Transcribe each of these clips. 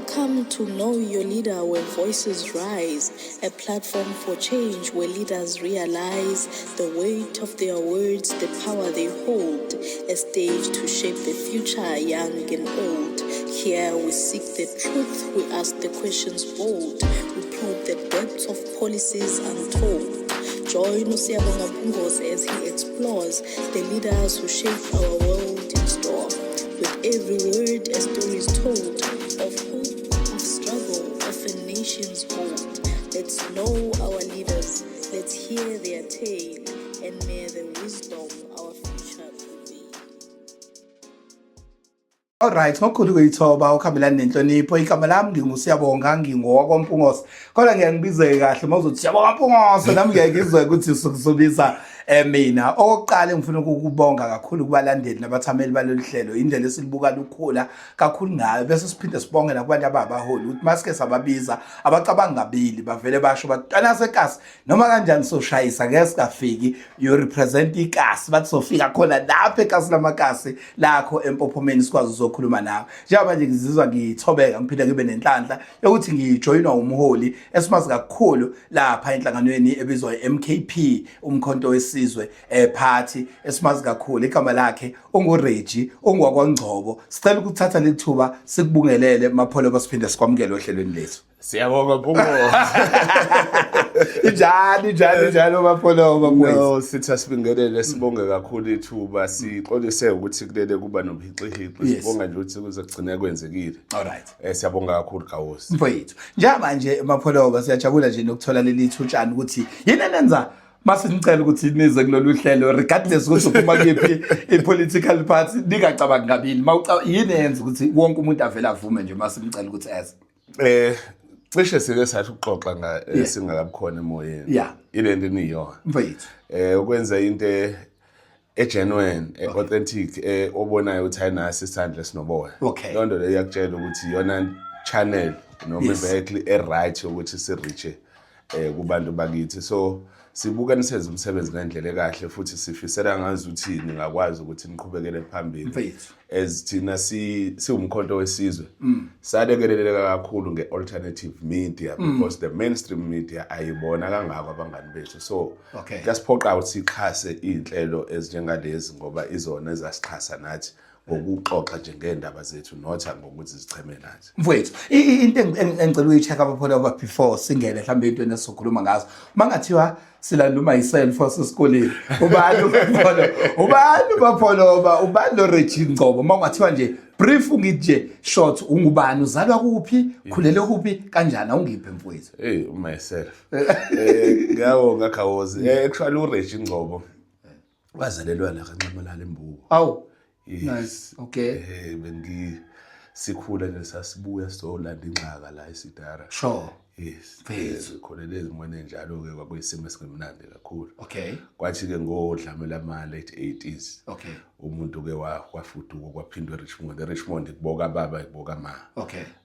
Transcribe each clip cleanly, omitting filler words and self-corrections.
Welcome to Know Your Leader, where voices rise, a platform for change where leaders realize the weight of their words, the power they hold, a stage to shape the future, young and old. Here we seek the truth, we ask the questions bold, we probe the depths of policies untold. Join uSiyabonga Mpungose as he explores the leaders who shape our world in store. With every word, a story is told of hope, of struggle, of a nation's hold. Let's know our leaders, let's hear their tale, and may the wisdom our future prevail. Alright, ngokukhulu ukuyithoba ukuhambelana nenhlonipho. Igama lami nginguSiyabonga, ngingowakwaMpungose. Kodwa ngiye ngibizeke kahle uma uzothi Siyabonga Mpungose, nami ngiye ngizwe ukuthi usukusubiza mina. Okokuqala engifuna ukukubonga kakhulu kubalandeli nabathameli balolu hlelo, indlela esilibuka lukhula kakhulu ngayo, bese siphinde sibonge nakubantu ababaholi ukuthi masike sababiza abacabangi kabili, bavele basho bathi ntwana sekasi noma kanjani soshayisa, ngeke singafiki, you represent ikasi, bathi sofika khona lapha ekasi lamakasi lakho empophomeni sikwazi uzokhuluma nawe. Njengoba nje ngizizwa ngithobeka, ngiphinde ngibe nenhlanhla yokuthi ngijoyinwa umholi esimazi kakhulu lapha enhlanganweni ebizwa i-MKP, uMkhonto weSizwe party, esimazi kakhulu. Igama lakhe unguReggie, ungwakwaNgcobo. Sicela ukuthatha leli thuba sikubungelele, Mapholoba, siphinde sikwamukele ohlelweni lethu. Siyabonga, Mphungo. Njani, njani, njalo, Mapholoba mfowethu? No, sithi asibingelele, sibonge kakhulu ithuba, sixolise ukuthi kulele kuba nomhixihixi. Sibonga nje ukuthi kuze kugcine kwenzekile. Siyabonga kakhulu, Gawosi. Mfowethu, njengamanje, Mapholoba, siyajabula nje nokuthola leli thutshana ukuthi yini enenza masinicela ukuthi nize kulolu hlelo, regardless ukuthi uphuma kephi i-political party, ningacabangi kabili. Yini eyenza ukuthi wonke umuntu avele avume nje masimcela ukuthi eze? Cishe sike sathi ukuxoxa nga singakabi khona emoyeni. Ilento eniyona. Mfowethu. Ukwenza into e-genuine, authentic, obonayo ukuthi ayinaso isandla esinoboya. Loo nto leyo iyakutshela ukuthi iyona channel noma i-vehicle e-right yokuthi si-reach kubantu bakithi. So sibuka nisenza umsebenzi ngendlela ekahle futhi sifisela ngazi ukuthi ningakwazi ukuthi niqhubekele phambili. Mfethu. As thina si siwumkhonto wesizwe, salekeleleka kakhulu nge-alternative media because the mainstream media ayibona kangako abangani bethu, so kuyasiphoqa ukuthi sixhase iy'nhlelo ezinjengalezi ngoba izona ezasixhasa nathi ngokuxoxa nje ngey'ndaba zethu, not ngokuthi zicheme nathi. Mfowethu, into engicela ukuyi-check-a, Mapholoba, before singene mhlawumbe ey'ntweni esizokhuluma ngazo, mangathiwa silanda uMyself wasesikoleni, ubani uMapholoba, ubani uMapholoba, ubani lo Reggie Ngcobo? Uma kungathiwa nje brief, ngithi nje short, ungubani, uzalwa kuphi, khulele kuphi, kanjani, awungiphe, mfowethu. Hey, myself, ngiyabonga, Khawozi. Actually uReggie Ngcobo wazalelwa la kaNxamalala eMbuko. Awu. Yes. Nice, okay. Bengi sikhula nje sasibuya sizolanda inxaka la esidara. Yes. Mfethu. Khona ezimweni enjalo ke kwakuyisimo esingemnandi kakhulu. Kwathi ke ngodlame lama late 80s umuntu ke wafuduka kwaphindwa eRichmond. ERichmond kuboka baba, kuboka ma.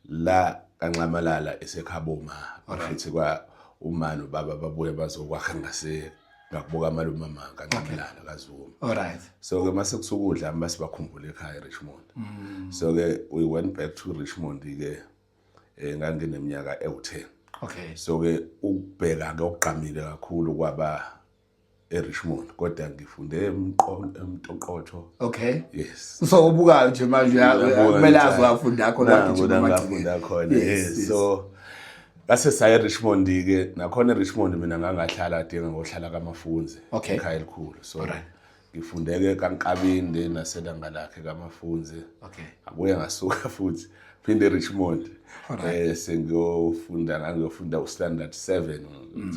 La kaNxamalala esekhabo ma. Futhi kwa uma nobaba babuye bazokwakha ngase ngakuboka malume, mama kaNxamalala kaZuma. So ke mase kusuka udlame basibakhumbula ekhaya eRichmond. So ke we went back to Richmond ke, ngangineminyaka ewu10. So ke ukubheka ke okugqamile kakhulu kwaba eRichmond, kodwa ngifunde eMtoqotho. Yes. So ubukayo nje manje Ngiyabuka kumele ngithi, azi wafunda khona, nangu wagijima la amagceke. ngafunda khona. Yes. So ngase saya eRichmond ke, nakhona eRichmond mina ngangahlala kade ngohlala kaMafunze ekhaya elikhulu. So ngifunde ke kaNkabinde naselanga lakhe kaMafunze. Abuye ngasuka futhi phinde eRichmond. Sengiyofunda, ngangiyofunda u-standard 7,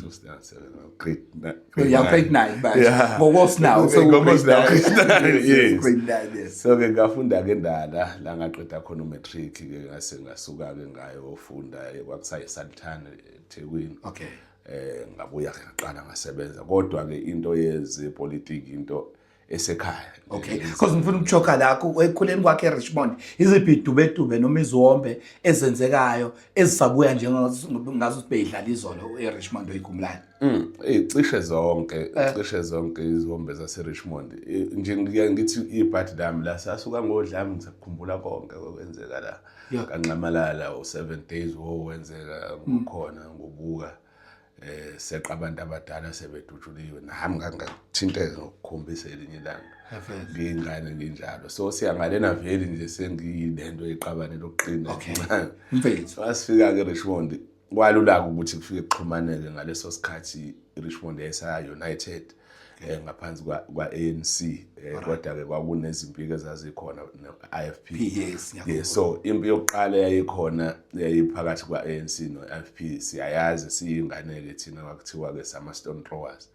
u-standard 7, grade Yeah, grade 9 manje. Ngokosinawo. Ngokosinawo, grade 9, yes. Grade 9, yes. So ke ngafunda ke ndala la ngaqeda khona umatric ke, ngase ngasuka ke ngayofunda kwakusayi Sultan eThekwini. Ngabuya ke ngaqala ngasebenza, kodwa ke into yezepolitiki into esekhaya. Okay, because ngifuna ukuchoka lakho ekukhuleni kwakhe eRichmond, iziphi idubedube noma iziwombe ezenzekayo ezisabuya njengazo ngazo beyidlala izolo eRichmond oyikhumbulayo? Cishe zonke, cishe zonke iziwombe zase Richmond. Nje ngike ngithi ibhadi lami la sasuka ngodlame, ngisakukhumbula konke okwenzeka la. KaNxamalala u7 days wo wenzeka ngukhona ngubuka seqa abantu abadala sebedutshuliwe, nami ngangathinteka ngokukhombisa elinye ilanga ngiyingane nginjalo. So siyangalena veli nje sengiyilento yeqabane lokuqina. Mfethu. Wasifika ke Richmond, kwalula ukuthi kufike kuxhumaneke. Ngaleso sikhathi iRichmond yayisa United ngaphansi kwa ANC, kodwa ke kwakunezimpi ezazikhona ne-IFP. Yes. So impi yokuqala yayikhona yayiphakathi kwa-ANC no-IFP, siyayazi siyingane ke thina, kwakuthiwa ke sama stone throwers.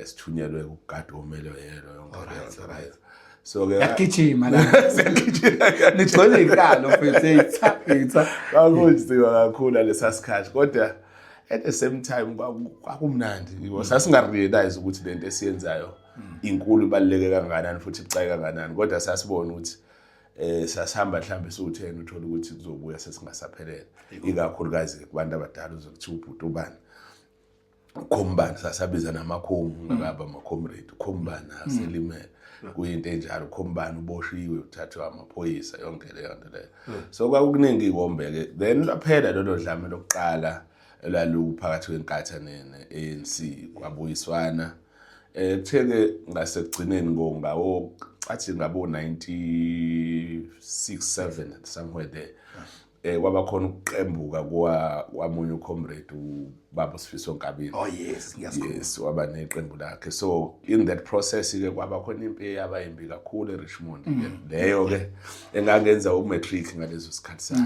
Sithunyelwe ukugada omelo yelo yonke leyo nto leyo. So ke Yagijima la. Siyagijima. Nigcwele inkalo mfethu, itha itha. Kwakunzima kakhulu lesa sikhathi, kodwa at the same time kwakumnandi yabo. Sasinga-realize ukuthi lento esiyenzayo inkulu, ibaluleke kangakanani futhi ibucayi kangakanani, kodwa sasibona ukuthi sasihamba mhlambe siwu-10, uthola ukuthi kuzobuya sesingasaphelele, ikakhulukazi kubantu abadala, uzokuthiwa ubhuti ubani, ukhombani, sasabiza namakhomu ngakaba ama-comrade, ukhombani aselimele, kuyinto enjalo, ukhombani uboshiwe, uthathwe amaphoyisa, yonke leyo nto leyo. So kwakukuningi iwombe-ke. Then lwaphela lolo dlame lokuqala elwaluphakathi kweNkatha ne-ANC, kwabuyiswana. Kuthe-ke ngasekugcineni ngawo athi ngabo 96 7 somewhere there, kwaba khona ukuqembuka kwa kwamunye ucomrade, ubaba uSifiso Nkabini. Oh yes, ngiyazikhumbula. Yes, waba neqembu lakhe. So in that process ke kwaba khona impi eyaba yimbi kakhulu eRichmond ke leyo ke, engangenza umatric ngalezo sikhathi sayo.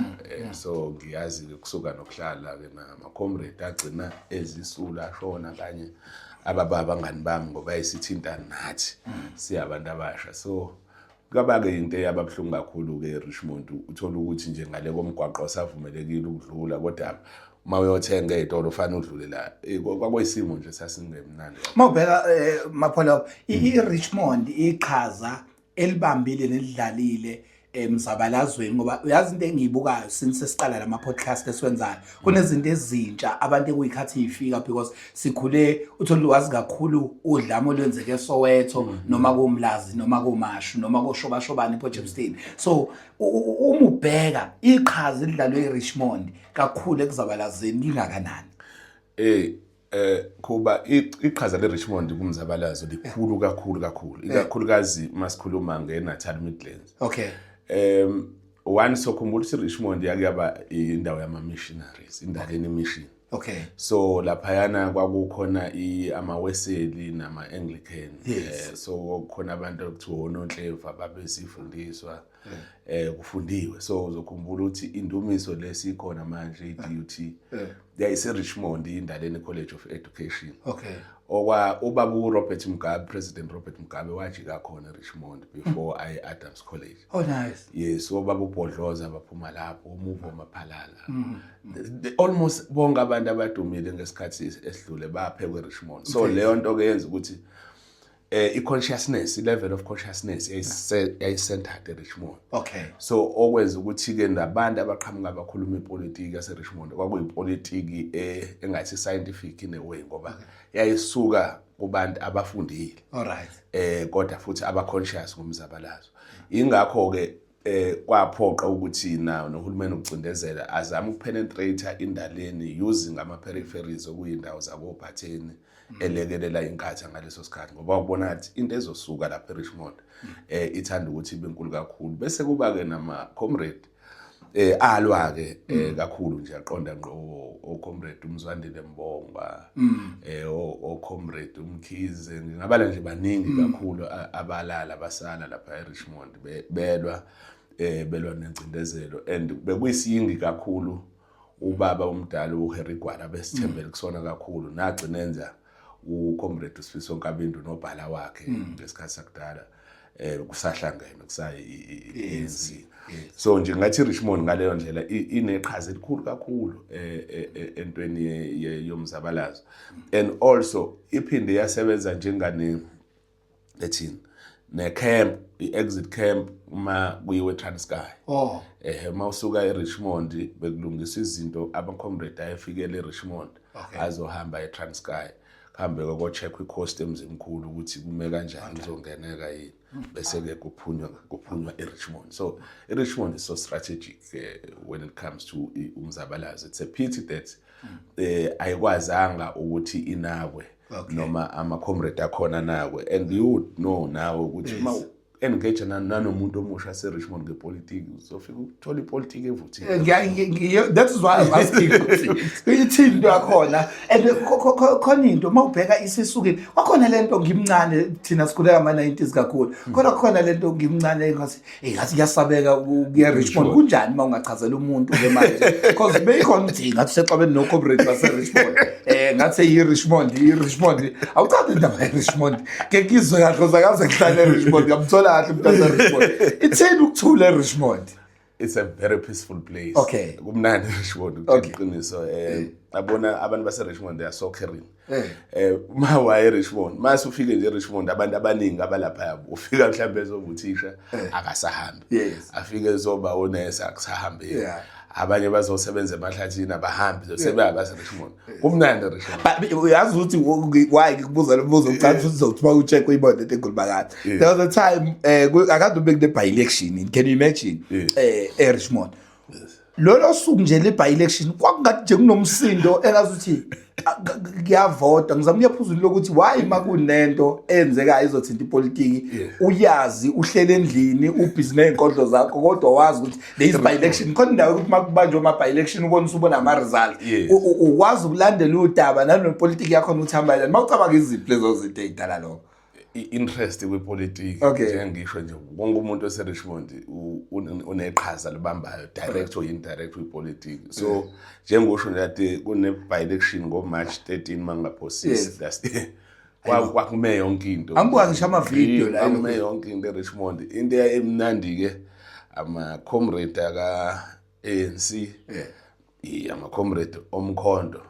So ngiyazi ke kusuka nokuhlala ke nama comrade agcina ezisula ashona kanye ababa abangani bami, ngoba ayisithinta nathi siyabantu abasha. So kwaba-ke into eyaba buhlungu kakhulu-ke eRichmond, uthola ukuthi nje ngale komgwaqo asavumelekile ukudlula, kodwa uma uyothenga ey'tolo ufanele udlule la. Kwakuyisimo nje sasingemnandi. Mawubheka, Mapholo, i-Richmond iqhaza elibambile nelidlalile emzabalazweni, ngoba uyazi into engiyibukayo since sesiqala lama podcast esiwenzayo, kunezinto ezintsha abantu ekuyikhathi ifika, because sikhule uthola wazi kakhulu udlame olwenzeke eSoweto noma koMlazi noma koMashu noma koShobashobane ePort Shepstone. So uma ubheka iqhaza elidlalwe eRichmond kakhulu ekuzabalazeni, lingakanani? Kuba iqhaza leRichmond kumzabalazo likhulu kakhulu kakhulu, ikakhulukazi masikhuluma ngeNatal Midlands. One, sokhumbula ukuthi iRichmond yake yaba indawo yama missionaries, iNdaleni Mission. So laphayana kwakukhona amaWeseli nama-Anglican. So kukhona abantu okuthiwa oNonhlevu ababezifundiswa, kufundiwe. So uzokhumbula ukuthi indumiso lesikhona manje, i-DUT, yayise-Richmond, iNdaleni College of Education. Okwa ubaba uRobert Mugabe, President Robert Mugabe, wajika khona eRichmond before aye Adams College. Oh nice. Yes, obaba uBhodloza baphuma lapho, umuvo Maphalala. Almost bonke abantu abadumile ngesikhathi esidlule baphekwe eRichmond. So leyo nto ke yenza ukuthi i-consciousness, i-level of consciousness yayi-centered eRichmond. So okwenza ukuthi ke nabantu abaqhamuka bakhuluma ipolitiki yaseRichmond kwakuyipolitiki engathi scientific in a way, ngoba yayisuka kubantu abafundile. All right. Kodwa futhi aba conscious ngomzabalazo. Ingakho ke kwaphoqa ukuthi na nohulumeni ucindezela azame ukupenetrate iNdaleni using ama peripheries, okuyindawo zakoBhatheni elekelela iNkatha ngaleso sikhathi, ngoba ubona ukuthi into ezosuka lapha eRichmond ithanda ukuthi ibe nkulu kakhulu. Bese kuba ke nama comrade alwa ke kakhulu nje, aqonda ngqo, o comrade uMzwandile Mbongwa, o comrade uMkhize, ngingabala nje baningi kakhulu abalala basala lapha eRichmond belwa belwa nengcindezelo. And bekuyisiyingi kakhulu ubaba omdala uHarry Gwala besithembele kusona kakhulu, nagcina enza ucomrade uSifiso Nkabinde nobhala wakhe ngesikhathi sakudala kusahlangene kusayi ANC. So nje ngathi Richmond ngaleyo ndlela ineqhaza elikhulu kakhulu entweni yomzabalazo, and also iphinde yasebenza njengane ethini Ne-camp, i-exit camp uma kuyiwe Transkei. Oh. Uma usuka eRichmond bekulungiswa izinto, ama-comrade ayefikele eRichmond azohamba eTranskei. Kuhambe ko-check i-coast eMzimkhulu ukuthi kume kanjani, kuzongeneka yini. Bese-ke kuphunywa eRichmond. So iRichmond is so strategic when it comes to umzabalazo. It's a pity that ayikwazanga ukuthi inakwe noma ama-comrade akhona nakwe, and you would know nawe ukuthi uma engage nanomuntu omusha ase-Richmond ngepolitiki, uzofika ukuthola ipolitiki evuthiwe. That is why I'm asking ukuthi ithini into yakhona, and khona into uma ubheka isisukile kwakhona lento ngimncane, thina sikhule ngama-90s kakhulu, kodwa khona lento ngimncane ngathi, hey, ngathi kuyasabeka kuya Richmond. Kunjani uma ungachazela umuntu ke manje, because beyikhona ukuthi ngathi usexabeni no comrade base Richmond, ngathi yi Richmond, i Richmond awucathi indaba ye Richmond ke ngizwe kahle, uzakaze ngihlale e Richmond, ngamthola kahle umuntu ase Richmond. Ithini ukuthula e Richmond? It's a very peaceful place. Kumnandi eRichmond, iqiniso. Abona abantu base Richmond, they are so caring. Uma waye eRichmond, mase ufike nje eRichmond, abantu abaningi abalapha yabo ufika mhlawumbe ezobuthisha akasahambi. Afike ezoba unesi akusahambi. Abanye bazosebenza emahlathini abahambi, sebeyabase Richmond. Kumnandi eRichmond. But uyazi ukuthi why ngikubuza lo mbuzo? Ngicabanga ukuthi uzothi uma ucheck uyibone into enkulu phakathi. There was a time akade ube kune by election, can you imagine, eRichmond. Lolo suku nje le by election kwakungathi nje kunomsindo engazuthi kuyavota. Ngizama ukuyaphuzula lokuthi why makunento eyenzekayo izothinta ipolitiki, uyazi uhlele endlini, ubhizi ney'nkondlo zakho, kodwa wazi ukuthi there is by election khona indawo yokuthi makubanjwe ama by election ubona usubona ama result, ukwazi ukulandela udaba nanopolitiki yakhona ukuthi hamba kanjani. Mawucabanga, iziphi lezo zinto ey'dala lokho? I-interest kwipolitiki, njengisho nje, wonke umuntu oseRichmond uneqhaza libambayo, direct or indirect, kwipolitiki. So njengosho nje ade kune by election ngo March 13 mangaphosisi last year, kwakume yonke into. Angibuka ngisho ama-video la. Kwakume yonke into eRichmond. Into emnandi ke, ama comrade aka ANC, ama comrade omkhonto,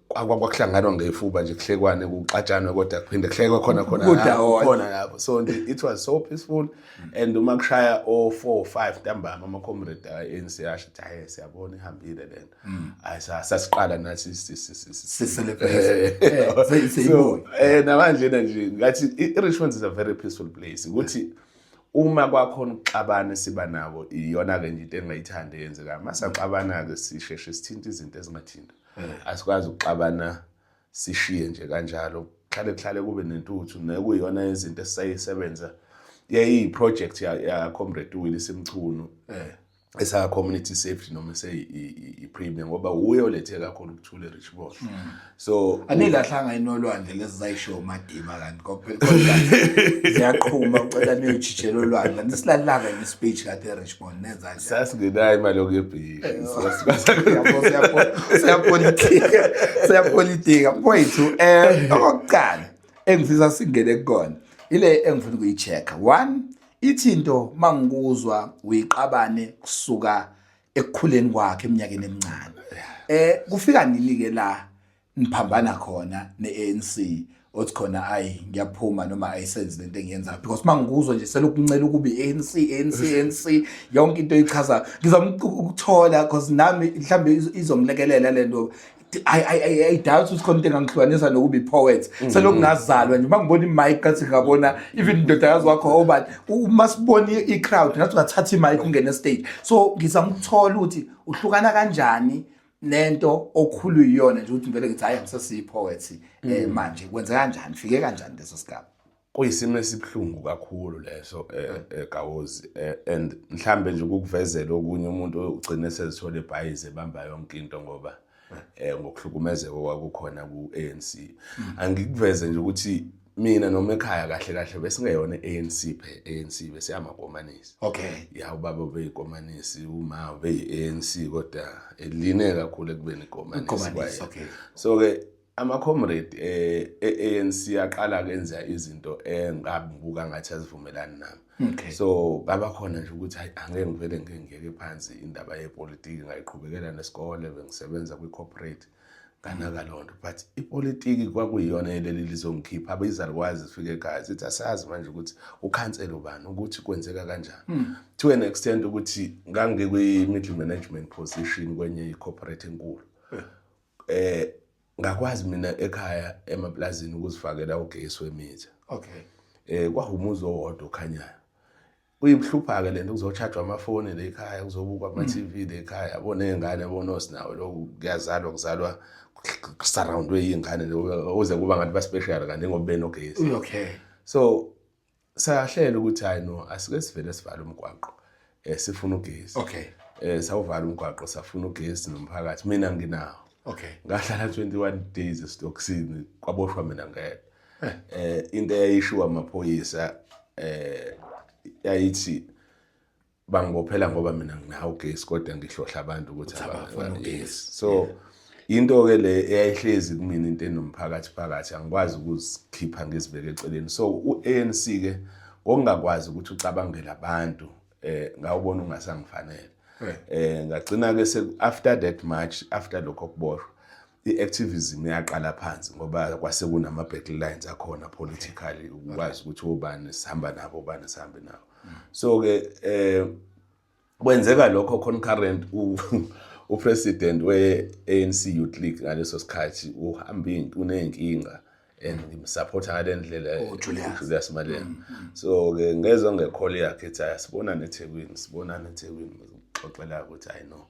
kwakuhlanganwa ngefuba nje, kuhlekwane, kuxatshanwe, kodwa kuphinde kuhlekwe khona khona lapho, khona lapho. So nje it was so peaceful, and uma kushaya o 4 5 ntambama, ama comrade ANC asho ukuthi hayi, siyabona ihambile lento, hayi, sasiqala nathi Si-celebrate. So namanje nje ngathi i-Richmond is a very peaceful place, ukuthi uma kwakhona ukuxabana siba nabo, iyona ke nje into engayithandi eyenzekayo. Masaxabana ke sisheshe sithinta izinto ezingathinta, asikwazi ukuxabana sishiye nje kanjalo, kuhlale kuhlale kube nentuthu, nekuyiyona izinto esisayisebenza yayiyi-project ya comrade Willis Mchunu esa community safety noma ese i-premier, ngoba uye olethe kakhulu ukuthula eRichmond. So Anilahlanga inolwandle lezi zayisho Madiba kanti kodwa ziyaqhuma, ucela niyochijela olwandle, nisilalanga nge-speech kade eRichmond nenza njani? Sasingenayo imali yokuyebhishi. Yabo, siyapolitika, siyapolitika mfowethu. Okokuqala engifisa singene kukona ile engifuna ukuyi-check-a, one, ithi into mangikuzwa uyiqabane kusuka ekukhuleni kwakhe eminyakeni emincane, kufika nini ke la niphambana khona ne-ANC, othi khona ayi, ngiyaphuma noma ayisenzi lento engiyenzayo? Because mangikuzwa nje selokhu uncela ukuba i-ANC, ANC, ANC, yonke into oyichazayo, ngizama ukuthola because nami mhlambe izongilekelela lento. I doubt ukuthi khona into engangihlukanisa nokuba i-poet selokhu ngazalwa nje. Uma ngibona i-mic ngathi ngabona even indodakazi wakho obani, uma sibona i-crowd ngathi ungathatha i-mic ungene stage. So ngizama ukuthola ukuthi uhlukana kanjani nento okhulu iyona nje, ukuthi ngivele ngithi hayi, angisesiyi-poet manje. Kwenze kanjani, fike kanjani leso sigaba? Kuyisimo esibuhlungu kakhulu leso, Gawozi, and mhlambe nje ukukuvezela okunye, umuntu ugcine sezithola ebhayize ebamba yonke into ngoba ngokuhlukumezeka okwakukhona ku-ANC. Angikuveze nje ukuthi mina noma ekhaya kahle kahle besingeyona i-ANC, phe ANC besiyamakomanisi. Ya, ubaba ubeyikomanisi, uma ubeyi-ANC, kodwa eline kakhulu ekubeni ikomanisi. Ikomanisi, kwayena. So ke ama-comrade e-ANC aqala kenza izinto engabuka ngathi azivumelani nami. So baba khona nje ukuthi hayi, angeke ngivele ngeke ngiyeke phansi indaba yepolitiki, ngayiqhubekela nesikole, bengisebenza kwi-corporate. Nganaka lonto, but ipolitiki kwakuyiyona eleli lizongikhipha. Abizalukwazi sifike ekhaya sithi asazi manje ukuthi ukhansela ubani, ukuthi kwenzeka kanjani. To an extent ukuthi ngangikwi-middle management position kwenye i-corporate enkulu. Ngakwazi mina ekhaya emaplazini ukuzifakela ugesi wemitha. Kwahumuza owodwa okhanyayo. Kuyibuhlupha ke lento, kuzochajwa amafoni la ekhaya, kuzobukwa ama-TV la ekhaya, yabo, ney'ngane, yabo, nosinawo lokhu kuyazalwa, kuzalwa surroundwe iy'ngane, uze kuba ngathi ba-special kanti ngoba benogesi. So sahlela ukuthi hayi no, asike sivele sivale umgwaqo, sifuna ugesi. Sawuvala umgwaqo, safuna ugesi nomphakathi, mina nginawo. Ngahlala 21 days esitokisini, kwaboshwa mina ngedwa. Into eyayishiwa amaphoyisa yayithi bangibophela ngoba mina nginawo ugesi, kodwa ngihlohla abantu ukuthi abafuna ugesi. Yes. So into ke le eyayihlezi kumina, into enomphakathi phakathi, angikwazi ukuzikhipha ngizibeke eceleni. So u-ANC ke, ngokungakwazi ukuthi ucabangele abantu, ngawubona ungasangifanele. Ngagcina ke after that march, after lokho kuboshwa, i-activism yaqala phansi ngoba kwase kunama battle lines akhona politically, ukwazi ukuthi obani sihamba nabo, obani sihambe nabo. So ke kwenzeka lokho concurrent, upresident we-ANC Youth League ngaleso sikhathi uhamba uney'nkinga and ngimsupporta ngale ndlela. Oh, Julius. Julius Malema. So ke ngezwa ngecall yakhe ethi, "Asibonane eThekwini, sibonane eThekwini." Ngixoxela ukuthi hayi no,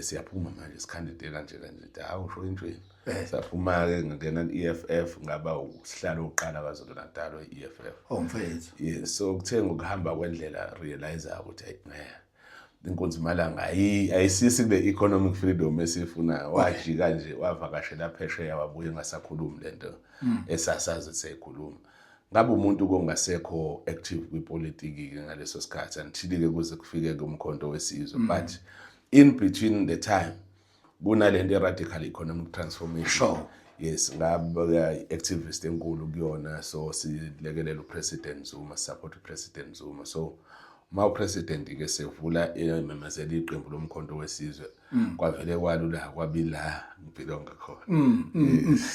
siyaphuma manje, sikhandide kanje kanje. Hawu, usho intweni. Saphuma ke, ngangena ku-EFF, ngaba usihlalo wokuqala KwaZulu Natal we-EFF. Oh mfethu. Yes, so kuthe ngokuhamba kwendlela realize ukuthi hayi ngeke, inkunzi malanga ayisisi kule economic freedom esifunayo. Wajika nje, wavakashela phesheya, wabuye engasakhulumi lento esasazi ukuthi seyikhuluma. Ngabe umuntu kongasekho active kwipolitiki ke ngaleso sikhathi until ke kuze kufike kumkhonto wesizwe, but in between the time kunalento i-radical economic transformation. Yes, ngaba i-activist enkulu kuyona, so silekelela uPresident Zuma, support uPresident Zuma. So uma upresident ke sevula, ememezela iqembu lomkhonto wesizwe, kwavele kwalula, kwabila ngibelonga khona.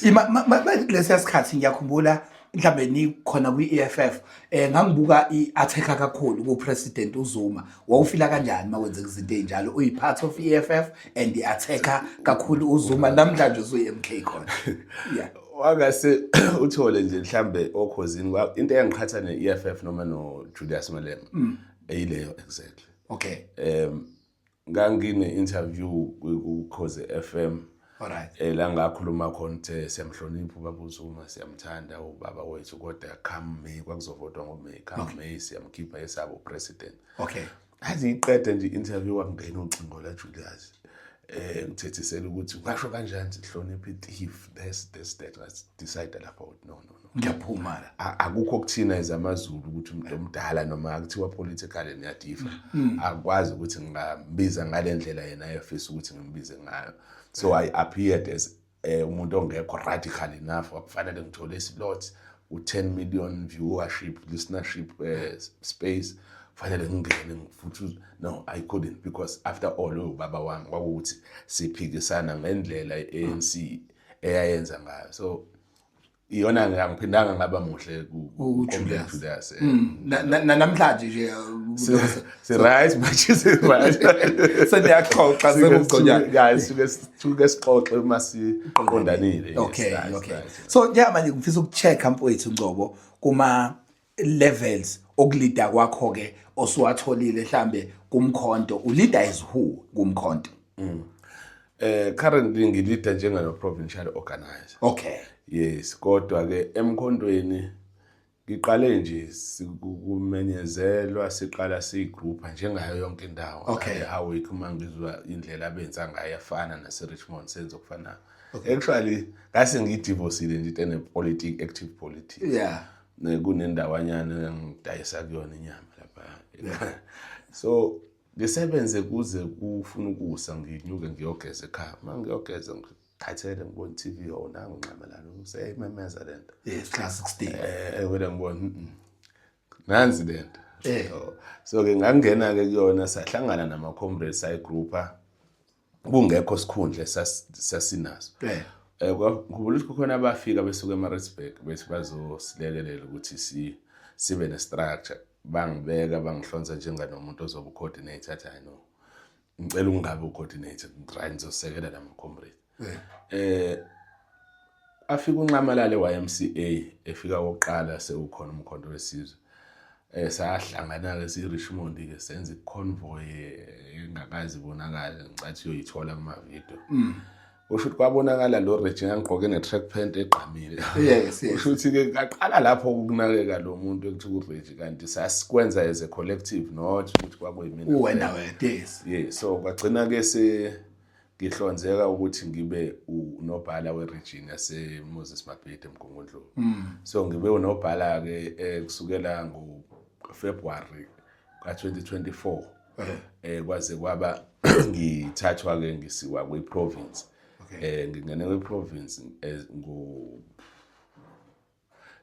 Ima lesiya sikhathi ngiyakhumbula mhlambe nikhona kwi-EFF, ngangibuka i-attack kakhulu ku-President uZuma. Wawufila kanjani makwenzeka izinto ezinjalo, uyi part of EFF and i-attack kakhulu uZuma, namhlanje usuyi-MK khona? Yeah. Wangase uthole nje mhlambe okhozini into eyangiqhatha ne-EFF noma no-Julius Malema eyileyo exactly. Ngangine interview ku-Khozi FM la ngakhuluma khona ukuthi siyamhlonipha ubaba uZuma, siyamthanda ubaba wethu, kodwa come May, kwakuzovotwa ngoMay, come May siyamkhipha esabo president. Athi iqede nje i-interview, kwangena ucingo la Julius, ngithethisela ukuthi ungasho kanjani sihloniphe i-thief, this this that. Decide lapha ukuthi no, no, no. Ngiyaphuma la. Akukho kuthina as amaZulu ukuthi umuntu omdala noma akuthiwa politically niyadifa, akwazi ukuthi ngingambiza ngale ndlela yena ayefisa ukuthi ngimbize ngayo. So I appeared as umuntu ongekho radical enough. Kwakufanele ngithole islot u-10 million viewership, listenership, space, kufanele ngingene futhi. No, I couldn't, because after all ubaba wami, kwakuwukuthi siphikisana ngendlela i-ANC eyayenza ngayo. So iyona ngiphindanga ngaba muhle uJulius. Julius. Namhlanje nje Si right manje, si right. Seniyaxoxa, sekugconyana. Yeah, suke sixoxe uma siqondanile. Yes, So njengamanje ngifisa ukucheck mfowethu Ngcobo kuma levels okulida kwakho ke osuwatholile mhlambe kumkhonto, uleader as who kumkhonto? Currently ngilida njengalo provincial organizer. Yes, kodwa ke emkhontweni ngiqale nje kumenyezelwa, siqala siyigroup njengayo yonke indawo. Howick, uma ngizwa indlela abenza ngayo yafana nase Richmond, senze okufanayo. Actually ngase ngiyidivorcile nje into ene-politic, active politics. Kunendawanyana engidayisa kuyona inyama lapha, so ngisebenze kuze kufuna ukusa, nginyuke ngiyogeza ekhaya. Uma ngiyogeza ngikhathele, ngibona i-TV, oh nangu Nxamalala useyayimemeza lento. Yes, class 16. Vele ngibona, nansi lento. So ke ngangena ke kuyona, sahlangana nama comrades, sayigroupa. Kungekho sikhundla sasinaso. Ngikhumbula ukuthi kukhona abafika besuka eMaritzburg bethi bazosilekelela ukuthi sibe ne-structure. Bangibeka bangihlonza njenganomuntu ozoba u-coordinator, athi hayi no, ngicela ungabe u-coordinator, right, ngizosekela lama-comrade. Afika uNxamalala e-YMCA, efika kokuqala sewukhona uMkhonto weSizwe. Sahlangana-ke siyi-Richmond ke senza i-convoy engakaze ibonakale, ngicathi uyoyithola kuma-video. Kusho ukuthi kwabonakala lo Reggie ngangigqoke ne-track pant egqamile. Yes. Kusho ukuthi-ke kaqala lapho ukunakeka lo muntu ekuthiwa uReggie, kanti sasikwenza as a collective, not ukuthi kwakuyimina. Uwena wedwa, yes. Yeah, so kwagcina-ke se ngihlonzeka ukuthi ngibe unobhala we-region yase-Moses Mabhida eMgungundlovu. So ngibe unobhala-ke kusukela ngo-February ka-2024 kwaze kwaba ngithathwa-ke ngisiwa kwi-province. Ngingene kwi-province ngo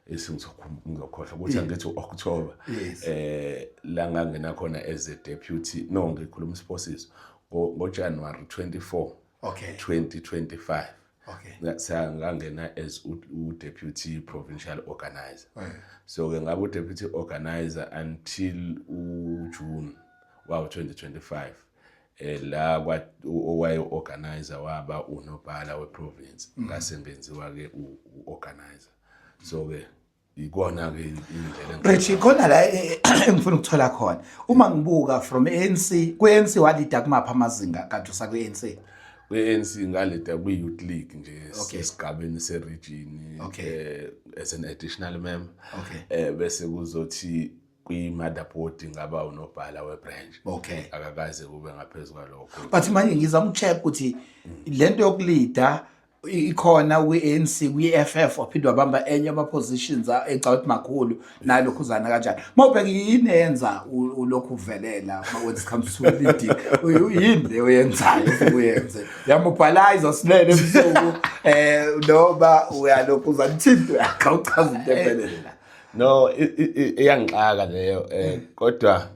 esingizokhohlwa ukuthi angithi u-October la ngangena khona as a deputy, no, ngikhuluma isiphosiso, ngo-January 24 2025 ngangena as u-deputy provincial organizer. So ke ngabe u-deputy organizer until uJune wawo 2025, la kwa owaye organizer waba unobhala weprovince, ngase ngenziwa ke u-organizer. So ke ikona ke indlela. Richie, khona la engifuna ukuthola khona, uma ngibuka from ANC, ku-ANC walida kumaphi amazinga kade usakwi-ANC? Kwi-ANC ngalida kwi-youth league nje esigabeni se-region as an additional member. Bese kuzothi kwi-motherboard ngaba unobhala we-branch. Akakaze kube ngaphezu kwalokho. But manje ngizama ukucheck ukuthi lento yokulida ikhona kwi-ANC, kwi-EFF, waphinde wabamba enye ama-positions ecaba ukuthi makhulu nalokhuzana kanjani. Uma ubheka yini eyenza ulokhu uvelela when it comes to leading, yini le oyenzayo ufike uyenze, uyamobilize silele ebusuku noma uyalokhuzana, ithini into yakho? Awuchaza into ephelele la. No, iyangixaka leyo, kodwa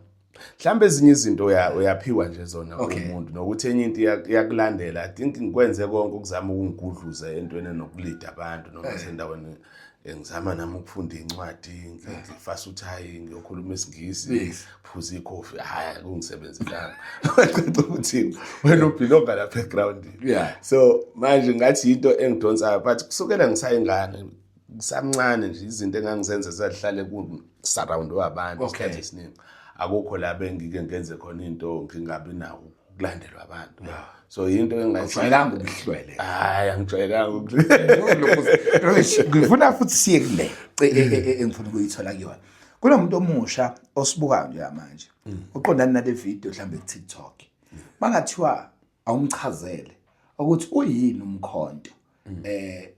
mhlawumbe ezinye izinto uyaphiwa nje zona umuntu, nokuthi enye into iyakulandela. I think ngikwenze konke ukuzama ukungigudluza entweni enokulida abantu noma sendaweni, ngizama nami ukufunda incwadi, ngifasa uthayi, ngiyokhuluma isiNgisi, phuza ikhofi, hhayi akungisebenzelanga. Caca ukuthi wena ubhilonga lapha egrawundini. So manje ngathi yinto engidonsayo, but kusukela ngisayingane, ngisamncane nje, izinto engangizenza zazihlale ku-surround abantu. Isikhathi esiningi akukho la bengike ngenze khona into ngingabi nawo ukulandelwa abantu, so yinto engathi Awujwayelanga ubuhlwele. Hayi, angijwayelanga ukuhlwele. Rich, ngifuna futhi siye kule engifuna ukuyithola kuyona. Kunomuntu omusha osibukayo njengamanje uqondana nale video mhlawumbe ku-TikTok, bangathiwa awumchazele ukuthi uyini umkhonto,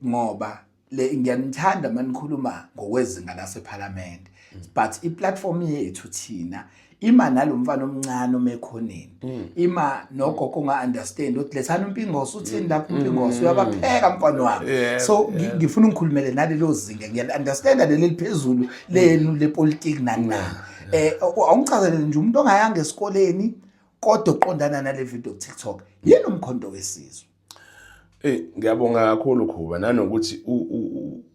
ngoba le ngiyanithanda manikhuluma ngokwezinga laseParliament, but iplatform yethu thina ima nalomfana omncane omekhoneni, ima nogogo onga understand ukuthi lethana uMpingosi, uthini lapho uMpingosi, uyabapheka mfana wami. So ngifuna ungikhulumele nalelo zinga. Ngiya understand leli liphezulu lenu lepolitiki nani nani. Awungichazele nje umuntu ongayanga esikoleni kodwa uqondana nale video ku TikTok, yini umkhonto wesizwe? Ngiyabonga kakhulu Khuba, nanokuthi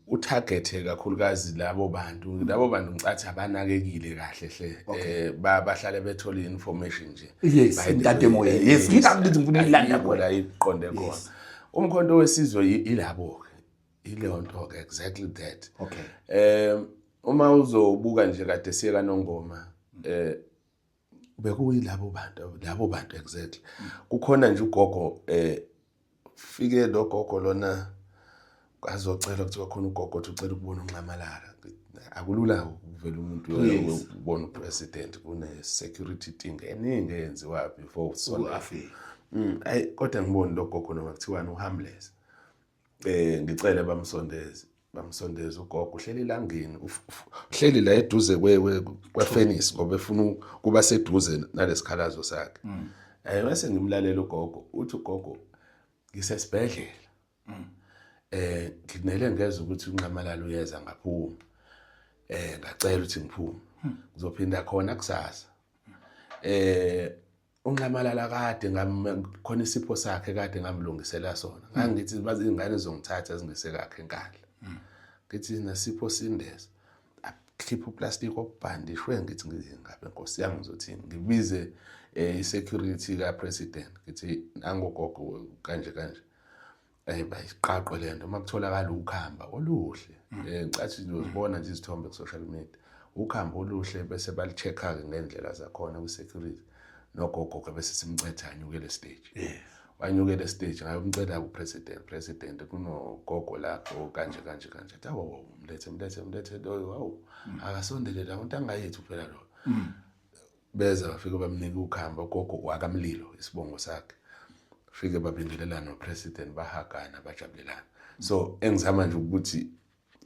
utargethe kakhulukazi labo bantu. Labo bantu ngicathi abanakekile kahle hle. Bahlale bethola information nje. Yes, By the intate way, emoyeni. Yes, ngingakho ngifuna ukulanda ayikho la iqonde khona. Umkhonto wesizwe ilabo ke. Ileyo nto ke, exactly that. Uma uzobuka nje kade siye kaNongoma, bekuyilabo bantu, labo bantu exactly. Kukhona nje ugogo, fike lo gogo lona azocela, kuthiwa khona ugogo othi ucela ukubona uNxamalala. Akulula ukuvela umuntu ubona upresident, kune security thing eningi eyenziwa before usondela. Afike. Ayi kodwa ngiboni lo gogo noma kuthiwani uharmless. Ngicele bamsondeze, bamsondeze ugogo, uhleli elangeni, uhleli la eduze kwefenisi ngoba efuna kuba seduze nalesikhalazo sakhe. Bese ngimlalela ugogo, uthi ugogo ngisesibhedlela. Nginele ngezwe ukuthi uNxamalala uyeza, ngaphuma. Ngacela ukuthi ngiphume. Ngizophinda khona kusasa. Unxamalala kade ngam khona isipho sakhe kade ngamlungisela sona. Ngangithi bazi ingane zongithatha zingise kakhe enkandla. Ngithi nasipho sindeza. Akhipha uplastic obhandishwe ngithi ngizingabe nkosi yami ngizothini ngibize eh, i-security ka-president ngithi nangogogo kanje kanje eh bayiqaqwe lento uma kutholakala ukhamba oluhle mm. eh ngicathi uzibona nje izithombe ku social media ukhamba oluhle bese balichecka ke ngendlela zakhona ku security nogogo ke bese simcetha anyukele stage yes wanyukele stage ngayomcela ku president president kunogogo lapho kanje kanje kanje athi awu mlethe mlethe mlethe loyo awu mm. akasondele la umuntu angayethu phela lo mm. Beza bafike bamnika ukhamba ugogo wakamlilo isibongo sakhe. Fike babingelelana nopresident bahagana bajabulelana. So engizama nje ukuthi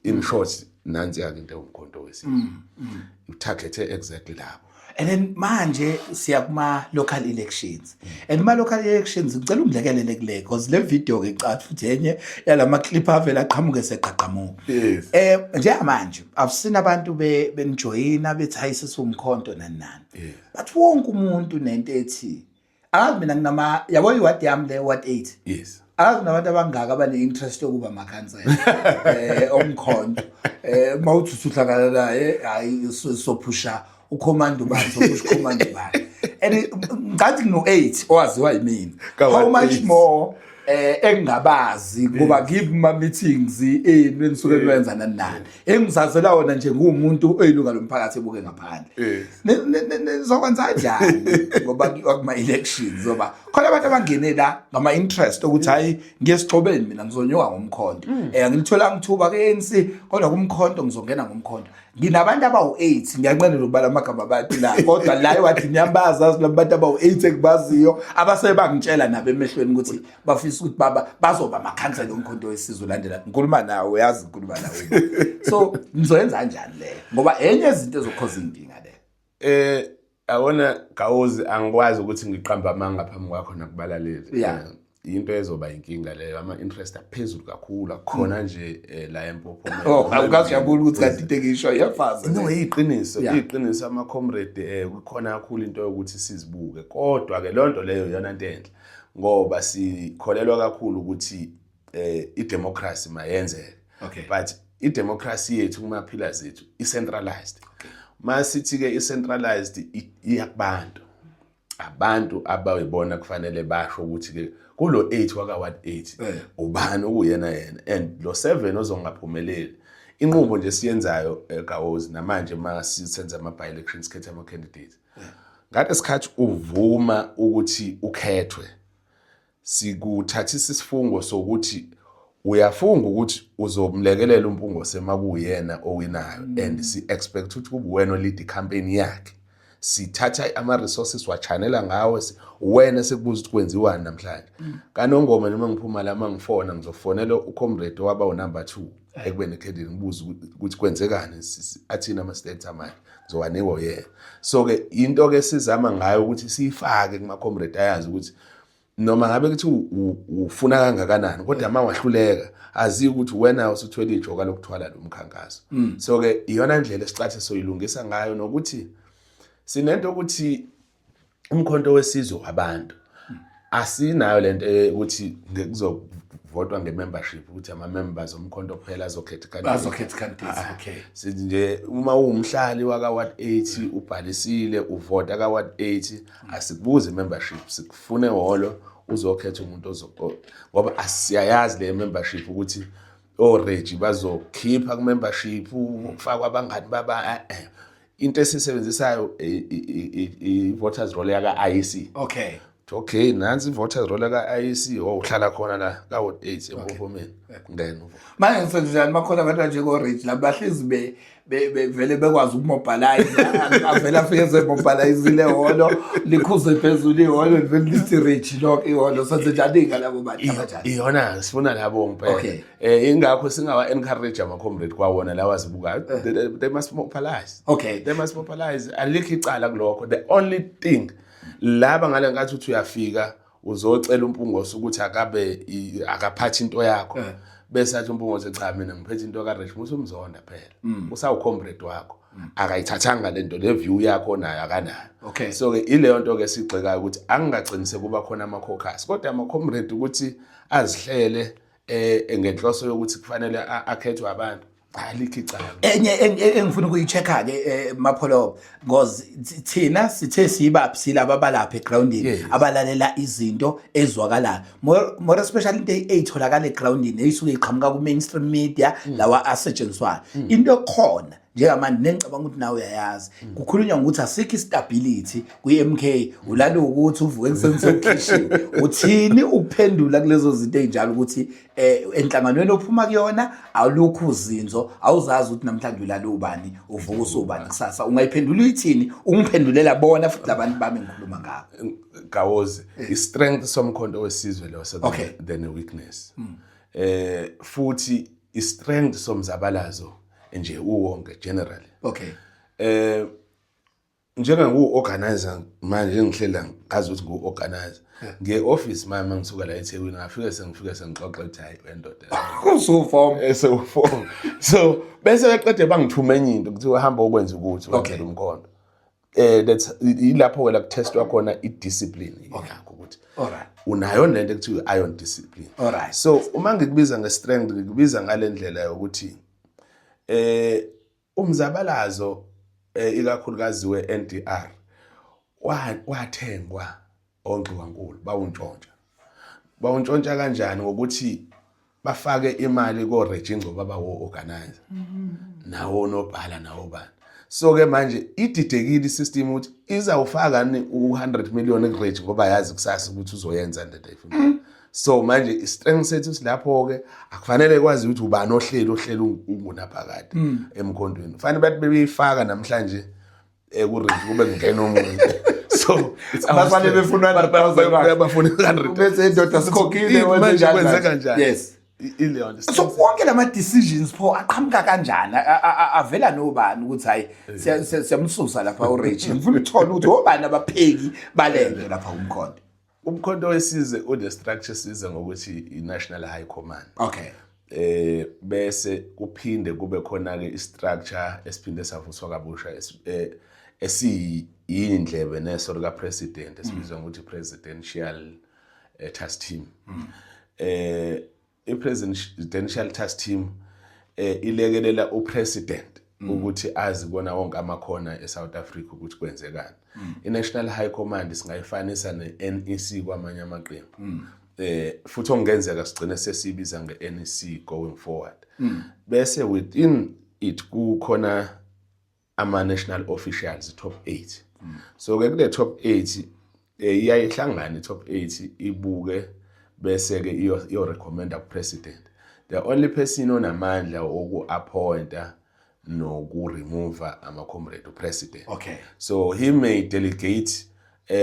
in short nansi yake into ewumkhonto wesizwe. Mm, mm. Utargethe exactly labo. And then manje siya kuma local elections. And kuma local elections ngicela ungilekelele kule because le video ke cathi futhi enye yalama clip avela aqhamuke seqhaqhamuka. Yes. Eh njengamanje I've seen abantu be benijoyina bethi hayi sesiwumkhonto nani nani. Yes. But wonke umuntu nento ethi akazi mina nginama yabo iward yami le ward 8. Yes. Akazi nabantu abangaka abane interest yokuba amakhansela eh omkhonto. Eh mawuthi usuhlangana naye hayi sophusha ukhomanda ubani sophusha ukhomanda ubani. And ngathi ngino 8 owaziwa yimina. How much more eh engingabazi ngoba ngikuma meetings enu enisuke niwenza nani nani engizazela wona nje ngumuntu oyilunga lomphakathi ebuke ngaphandle nizokwenza kanjani ngoba kuma elections ngoba khona abantu abangene la ngama interest ukuthi hayi ngiyesixhobeni mina ngizonyuka ngomkhonto mm. eh angilitholanga ithuba ke ANC kodwa kumkhonto ngizongena ngomkhonto nginabantu abawu-8 ngiyanqenela ukubala amagama abantu la kodwa la ewadini ngiyabazi azi labantu abawu-8 engibaziyo abase bangitshela nabo emehlweni ukuthi bafisa ukuthi baba bazoba amakhansela omkhonto wesizwe ulandela ngikhuluma nawe uyazi ngikhuluma nawe so nizoyenza kanjani leyo ngoba enye izinto ezokhoza inkinga leyo eh Yabona Gawozi angikwazi ukuthi ngiqambe amanga phambi kwakho nakubalaleli. Yeah. Eh, into ezoba inkinga leyo ama interest aphezulu kakhulu akukhona nje eh, la empophomeni. Oh, awukajabuli ukuthi kanti into engisho iyafaza. No, iqiniso, Yeah. iqiniso ama comrade eh kukhona kakhulu into yokuthi sizibuke. Kodwa ke lonto leyo iyona nto enhle ngoba sikholelwa kakhulu ukuthi eh idemocracy mayenzeke. Okay. But idemocracy yethu kuma pillars ethu i centralized. Masithi ke i centralized iyakubantu. Abantu abayibona kufanele basho ukuthi ke kulo 8 waka ward 8 Eh. ubani okuyena yena and lo 7 ozongaphumeleli inqubo nje siyenzayo eGawozi namanje masisenza ama by elections khetha ama candidates ngalesikhathi uvuma ukuthi ukhethwe sikuthathisa isifungo sokuthi uyafunga ukuthi uzomlekelela uMpungose makuyena owinayo mm. and si expect ukuthi kube wena lead campaign yakhe sithatha ama resources wachanela ngawe wena sekubuza ukuthi kwenziwani namhlanje mm. kanongoma noma ngiphuma la mangifona ngizofonela ucomrade owaba unumber 2 eh. ekubeni ekhedini ngibuza ukuthi kwenzekani athini ama states amanje ngizowanikwa yena so ke into ke sizama ngayo ukuthi siyifake kuma comrade ayazi ukuthi noma ngabe kuthi ufuna kangakanani kodwa uma wahluleka azi ukuthi wena usuthwele ijoka lokuthwala lo mkhankaso mm. so ke iyona ndlela esicathe soyilungisa ngayo nokuthi sinento ukuthi umkhonto wesizwe wabantu asinayo lento ukuthi kuzovotwa nge-membership ukuthi ama-members omkhonto kuphela azokhetha candidate azokhetha candidate ah, okay sithi nje uma uwumhlali waka-ward 8 ubhalisile uvota ka-ward 8 asikubuzi membership sikufune ehholo uzokhetha umuntu ozo ngoba asiyayazi le membership ukuthi oreji bazokhipha ku-membership kufakwa abangani baba eh, eh. into esisebenzisayo i-voters roll yaka-IEC okay okay nansi i-voters roll yaka-IEC oh uhlala khona la ka-ward 8 empophomeni ngena manje ngisenjani makhona abantu njengo-rich laba bahlezi bevele bekwazi ukumobilize avele afike ezemobilizile ihholo likhuze phezulu ihholo livele lithi rich lonke ihholo senze njani ngalabo bantu abanjani iyona sifuna labo ngempela okay. eh ingakho singawa encourage ama comrade kwawona lawa azibukayo eh. they, they must mobilize okay they must mobilize alikho icala kulokho the only thing laba ngale nkathi uthi uyafika uzocela umpungose ukuthi akabe akaphathi into yakho eh. Bese athi uMpungose, cha, mina ngiphethe into kaReggie, usumzonda phela, usawucomrade wakho, akayithathanga lento le view yakho nayo akanayo. So ke ileyo nto ke sigxekayo ukuthi angingagcini sekuba khona ama-caucus, kodwa ama-comrade ukuthi azihlele ngenhloso yokuthi kufanele akhethwe abantu, alikho icala. Enye engifuna ukuyi-check-a ke, Mapholoba, because thina sithe siyibaphi, silaba abalapha egroundini, abalalela izinto ezwakalayo, more especially into eyitholakala egroundini eyisuke iqhamuka ku-mainstream media lawa asetshenziswayo. Into ekhona njengamanje nengicabanga ukuthi nawe uyayazi, kukhulunywa ngokuthi asikho istability kwi-MK, ulale ukuthi uvuke ekuseni sekukhishiwe. Uthini ukuphendula kulezo zinto ey'njalo, ukuthi enhlanganweni ophuma kuyona awulukho uzinzo, awuzazi ukuthi namhlanje ulale ubani, uvuka usubani kusasa? Ungayiphendula uyithini, ungiphendulela bona futhi labantu bami engikhuluma ngabo? Gawozi, i-strength somkhonto wesizwe lo so than a weakness, futhi i-strength somzabalazo nje uwonke generally. Njengangu-organizer manje, ngihlela ngazi ukuthi ngu-organizer nge-office manje, mangisuka la eThekwini ngafike sengifike sengixoxa ukuthi hayi wendoda, usuform. Esewuform, so bese beqede bangithuma enye into, kuthiwa hamba ukwenza ukuthi wenzele umkhonto. That's ilapho ke la kutestwa khona i-discipline yakho ukuthi unayo lento ekuthiwa iron discipline. So uma ngikubiza nge-strength, ngikubiza ngale ndlela yokuthi umzabalazo, ikakhulukazi we-NDR, wathengwa ongxiwankulu, bawuntshontsha. Bawuntshontsha kanjani? Ngokuthi bafake imali ko-Reggie Ngcobo abawo-organizer nawo nobhala nawo bani. So ke manje ididekile isystem ukuthi izawufaka ni u-100 million ku-Reggie, ngoba yazi kusasa ukuthi uzoyenza lento ayifunayo. So manje i-strength sethu silapho-ke, akufanele kwazi ukuthi ubani ohleli ohleli ungunaphakade emkhondweni. Kufanele bathi bebeyifaka namhlanje ku-Reggie, kube kungena omunye. So it's our Basale strength. befuna 100,000 rand. Bafuna 100. Bese indoda sikhokhile, wenze Manje njani kwenze manje? kanjani? Ileyo nto. So wonke lama decisions pho aqhamuka kanjani? Avela nobani ukuthi hayi, siyamsusa lapha uReggie? Ngifuna ukuthola ukuthi obani abapheki balento lapha kumkhonto. Umkhonto wesizwe une structure siza ngokuthi i-National High Command. Bese kuphinde kube khona ke istructure esiphinde savuswa kabusha esiyindlebe neso lika president, esibizwa ngokuthi presidential task team. I-presidential task team ilekelela upresident ukuthi azi kubona wonke amakhona eSouth Africa ukuthi kwenzekani. I-National High Command singayifanisa ne-NEC kwamanye amaqembu, futhi okungenzeka sigcine sesibiza nge-NEC going forward. Bese within it kukhona ama-national officials, top 8. So ke kule top 8 iyayihlangana i-top 8 ibuke, bese ke iyo recommenda ku president. The only person onamandla oku-appointa noku-remove ama-comrade upresident. So he may delegate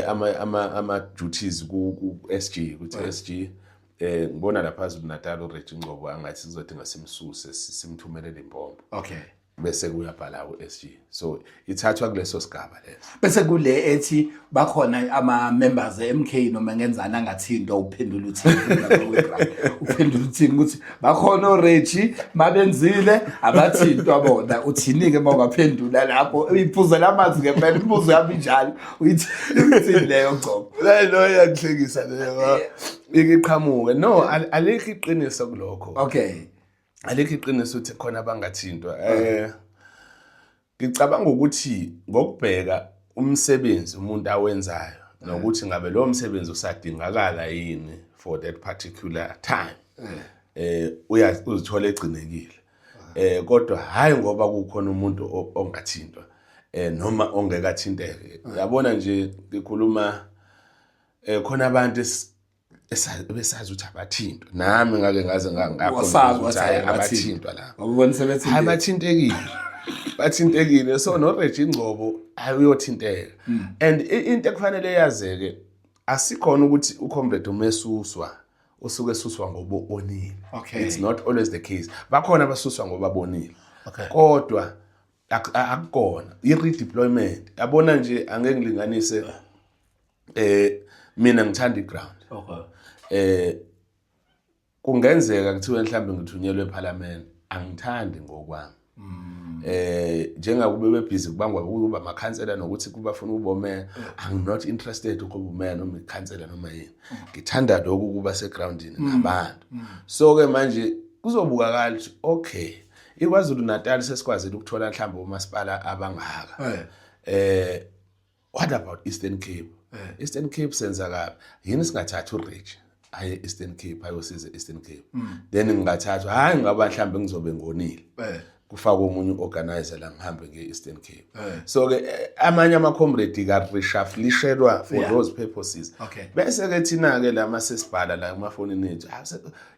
ama duties ku SG, ukuthi SG, ngibona lapha Zulu Natal uReggie Ngcobo angathi sizodinga simsuse, simthumele Limpopo. Bese kuyabhala ku-SG, so ithathwa kuleso sigaba leso. Bese kule ethi bakhona ama members e-MK noma ngenzani angathintwa, uphendula uthini lapha kwe-ground? Uphendula uthini ukuthi bakhona oReggie mabenzile abathintwa bona? Uthini-ke uma ungaphendula lapho? Iphuze lamanzi ngempela imibuzo yami injalo. Uyithini leyo, Ngcobo? Leyo iyangihlekisa leyo, ikiqhamuke. No, alikho iqiniso kulokho. Alikho iqiniso ukuthi khona abangathintwa. Ngicabanga ukuthi ngokubheka umsebenzi umuntu awenzayo nokuthi ngabe lo msebenzi usadingakala yini for that particular time, uya uzithola egcinekile, kodwa hayi ngoba kukhona umuntu ongathintwa noma ongekathinteke. Yabona nje, ngikhuluma khona abantu besazi ukuthi abathintwa, nami ngake ngaze ngakho Wasazi ukuthi wathi hhayi, hhayi, abathintwa la. Wabona sebethintekile. Hayi, bathintekile, bathintekile. So noReggie Ngcobo, hayi, uyothinteka. And into ekufanele yazeke, asikhona ukuthi ucomrade umesuswa usuke esuswa ngoba onile. It's not always the case. Bakhona abasuswa ngoba bonile, kodwa akukona i-redeployment. Yabona nje, angeke ngilinganise, mina ngithanda iground. Kungenzeka. Kungenzeka kuthiwe mhlawumbe ngithunyelwe ePhalamende, angithandi ngokwami. Njengakube bebhizi kubangwa ukuba amakhansela nokuthi kubafuna ukuba omeya, I'm not interested ukuba umeya noma ikhansela noma yini. Ngithanda lokhu ukuba segroundini nabantu. So ke manje kuzobukakala ukuthi okay, iKwaZulu Natal sesikwazile ukuthola mhlawumbe omasipala abangaka. What about Eastern Cape? Eastern Cape senza kabi yini singathatha uRich aye Eastern Cape ayosiza Eastern Cape? Then ngingathathwa, hayi, ngaba mhlambe ngizobe ngonile, kufakwe omunye uorganizer la, ngihambe nge-Eastern Cape. So ke amanye ama-comrade ka-reshufflishelwa for those purposes. Bese ke thina ke la masesibhala la emafonini ethu, ah,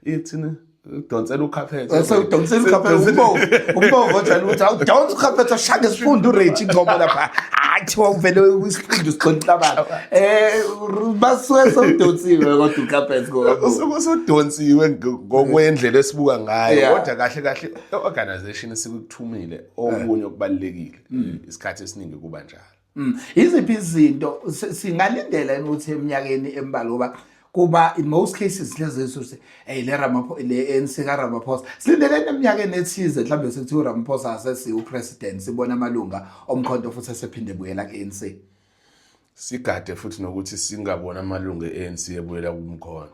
ithini, udonsela ukhaphethe. Sewudonsela ukhaphethe, umbongo, umbongo ojwayele ukuthi awudonsa ukhaphethe, ashake isifundo uRich Ngcobo lapha, hayi, thiwa uvele isifundo sigxola abantu, basuke sewudonsiwe kodwa ukhaphethe ngoba usuke usudonsiwe ngokwendlela esibuka ngayo. Kodwa kahle kahle i-organization esikuthumile, okunye okubalulekile, isikhathi esiningi kuba njalo. Yiziphi izinto singalindela yini ukuthi eminyakeni embalwa, ngoba kuba in most cases lezi ukuthi hey, le Ramaphosa, le ANC ka Ramaphosa, silindeleni eminyakeni ethize mhlawumbe sekuthiwa uRamaphosa asesiwu president, sibona amalunga omkhonto futhi esephinde buyela ku-ANC? Sigade futhi nokuthi singabona amalungu e-ANC ebuyela kumkhonto.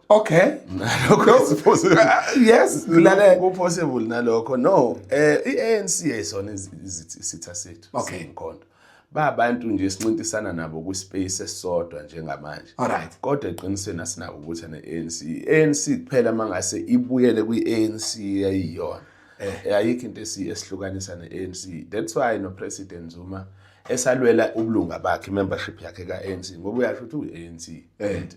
Nalokho is possible. Yes, ngilale. Ku-possible nalokho. No, i-ANC ayisona isitha sethu. Singumkhonto, babantu nje sincintisana nabo kwispace esisodwa njengamanje. Kodwa eqinisweni asinako ukuthi ne-ANC, i-ANC kuphela mangase ibuyele kwi-ANC yayiyona. Ayikho into esihlukanisa ne-ANC. That's why no President Zuma esalwela ubulunga bakhe, membership yakhe ka-ANC, ngoba uyasho ukuthi uyi-ANC and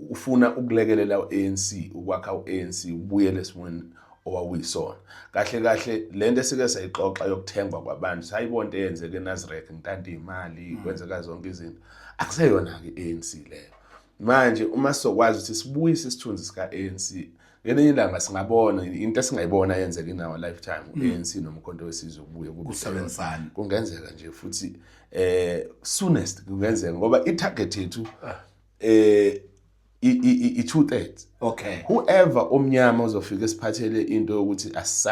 ufuna ukulekelela u-ANC, ukwakha u-ANC ubuyele esimweni owawuyisona. Kahle kahle lento esike sayixoxa yokuthengwa kwabantu, sayibona into eyenzeke eNasrec, ngintanta imali, kwenzeka zonke izinto, akuseyona-ke i-ANC leyo. Manje uma sizokwazi ukuthi sibuyise isithunzi sika-ANC, ngelinye ilanga singabona into esingayibona yenzeka in our lifetime, u-ANC nomkhonto wesizwe kubuye kube Kusebenzisana. Kungenzeka nje futhi, soonest kungenzeka, ngoba i-target yethu i 2/3. Whoever omnyama uzofika esiphathele into yokuthi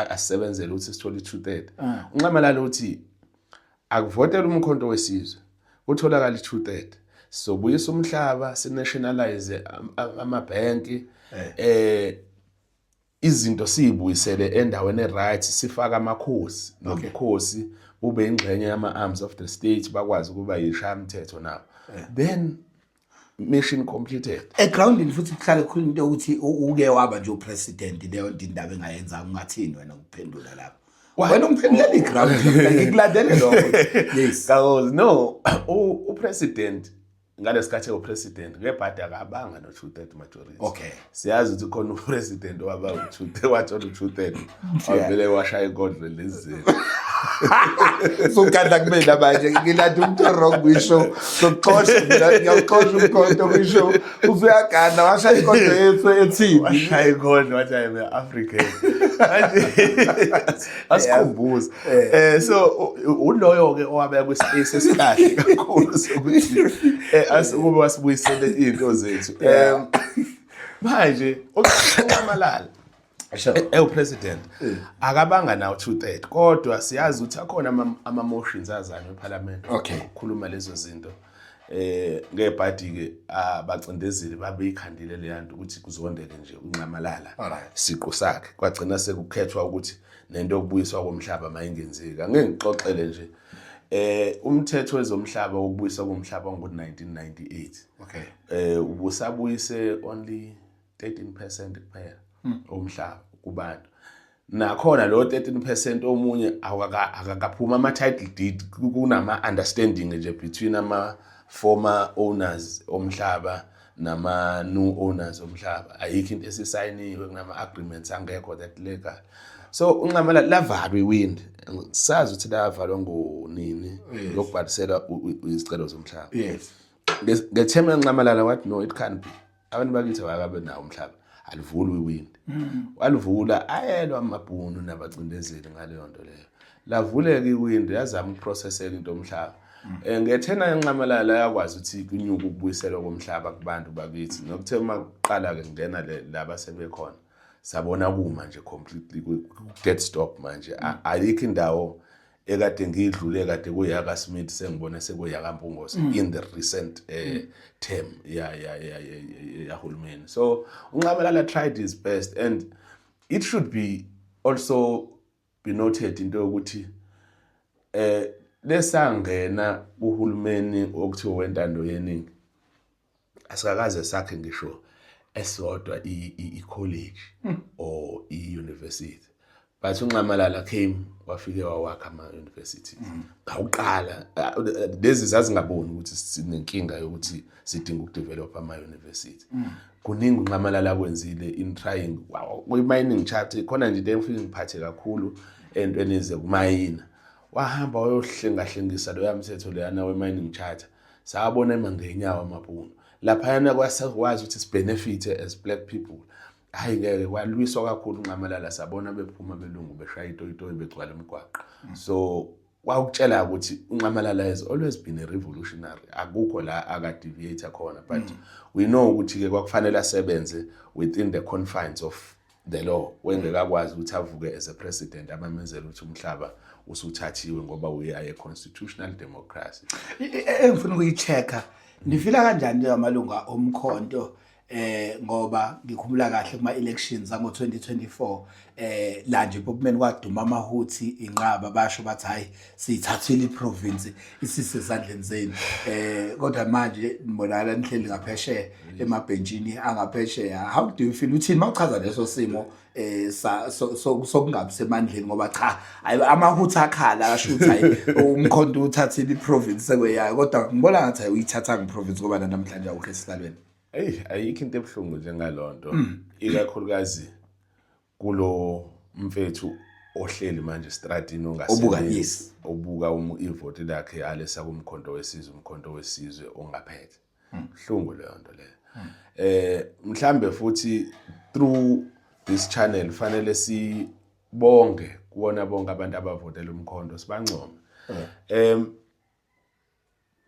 asisebenzele ukuthi sithole i 2/3, uNxamalala uthi akuvotele umkhonto wesizwe, kutholakala i 2/3, sizobuyisa umhlaba, sinationalize amabhenki, izinto siyibuyisele endaweni eright, sifake amakhosi nobukhosi bube ingxenye yama-arms of the state, bakwazi ukuba yishayamthetho nabo, then mission completed. Egroundini futhi kuhlale kukhulunywa into yokuthi uke waba nje upresident, leyo nto indaba engayenza ungathini wena ukuphendula lapho? Wena ungiphendulela iground, ngikulandele lokho, yes. Kakozi, no, upresident ngalesikhathi ewupresident ngebhadi akabanga no 2/3 majority. Siyazi ukuthi khona upresident owaba u-2 wathola u 2/3, wavele washaya inkondlo lezini. Sokanda kumina manje, ngilanda umuntu wrong kwishow, sokuxosha mina, ngiyawuxosha umkhonto kwishow, usuyagana washaya inkondlo yethu ethini. Washaya inkondlo wathi, "I am African." Manje asikhumbuze, so uloyo ke owabeka kwispace esikahle kakhulu sokuthi asukube wasibuyisele izinto zethu. Manje uNxamalala ewu-president akabanga nawo 2/3, kodwa siyazi ukuthi akhona ama-motions azanywa eParliament ukukhuluma lezo zinto. Ngebhadi ke abacindezeli babeyikhandile le yanto ukuthi kuzondeke nje uNxamalala siqu sakhe, kwagcina sekukhethwa ukuthi nento yokubuyiswa komhlaba mayingenzeki. Angeke ngixoxele nje, umthetho wezomhlaba wokubuyiswa komhlaba ngo-1998 ubusabuyise only 13% kuphela omhlaba kubantu. Nakhona lo 13% omunye akakaphuma ama title deed, kunama understanding nje between ama former owners omhlaba nama new owners omhlaba, ayikho into esisayiniwe, kunama agreements angekho that legal. So uNxamalala lavalwa iwindi, sazi ukuthi lavalwa ngonini, lokubhalisela izicelo zomhlaba. Ngethemba Nxamalala wathi, "No, it can't be, abantu bakithi abakabe nawo umhlaba, alivulwe iwindi." Walivula, ayelwa amabhunu nabacindezeli ngaleyo nto leyo, lavuleka iwindi, yazama ukuprocesseka into omhlaba. Ngethena Nxamalala yakwazi ukuthi kunyuke ukubuyiselwa komhlaba kubantu bakithi, nokuthe uma kuqala ke kungena laba sebekhona. Sabona kuma nje completely dead stop manje. Ayikho indawo ekade ngiyidlule kade kuyaka Smith, sengibona sekuyaka Mpungose in the recent term ya hulumeni. So uNxamalala tried his best, and it should be also be noted into yokuthi lesangena uhulumeni okuthiwa wentando yeningi, asikakaze sakhe ngisho esodwa i-college or i-university, but uNxamalala came, wafike wawakha ama-universities ngawuqala. Lezi zazingaboni ukuthi sinenkinga yokuthi sidinga ukudevelop ama-university. Kuningi uNxamalala akwenzile in trying kwi-mining charter. Khona nje into engifike ngiphathe kakhulu entweni zekumayina, wahamba wayohlengahlengisa loya mthetho leyana we-mining charter, sabona ema ngenyawo amabhunu laphayana, kwasakwazi ukuthi sibenefite as black people. Hayi ngeke, kwalwiswa kakhulu uNxamalala, sabona bephuma belungu beshaya itoyitoyi begcwala imigwaqo. So kwakutshela ukuthi uNxamalala has always been a revolutionary, akukho la akadeviate khona, but we know ukuthi-ke kwakufanele asebenze within the confines of the law. Wengekakwazi ukuthi avuke as a president amemezele ukuthi umhlaba usuthathiwe, ngoba we are a constitutional democracy. Engifuna ukuyi-check-a, nifila kanjani njengamalunga omkhonto, ngoba ngikhumbula kahle kuma elections ango 2024, la nje ePopman kwaduma amahuthi inqaba, basho bathi hayi, siyithathile iprovince, isisezandleni zenu, kodwa manje nibonakala nihleli ngaphesheya emabhentshini angaphesheya. How do you feel? Uthini mawuchaza leso simo sokungabi semandleni? Ngoba cha, hayi, amahuthi akhala asho ukuthi hayi, umkhonto uthathile iprovince, sekweyayo, kodwa ngibona ngathi hayi, uyithathanga iprovince ngoba namhlanje awukho esihlalweni. Eyi, ayikho into ebuhlungu njengalonto, ikakhulukazi kulo mfethu ohleli manje estradini Obuka, ongasebenzi, obuka ivoti lakhe alesa kumkhonto wesizwe, umkhonto wesizwe ongaphethe. Buhlungu leyo nto leyo. Mhlambe futhi through this channel fanele sibonge kuwona bonke abantu abavotela umkhonto, sibancome.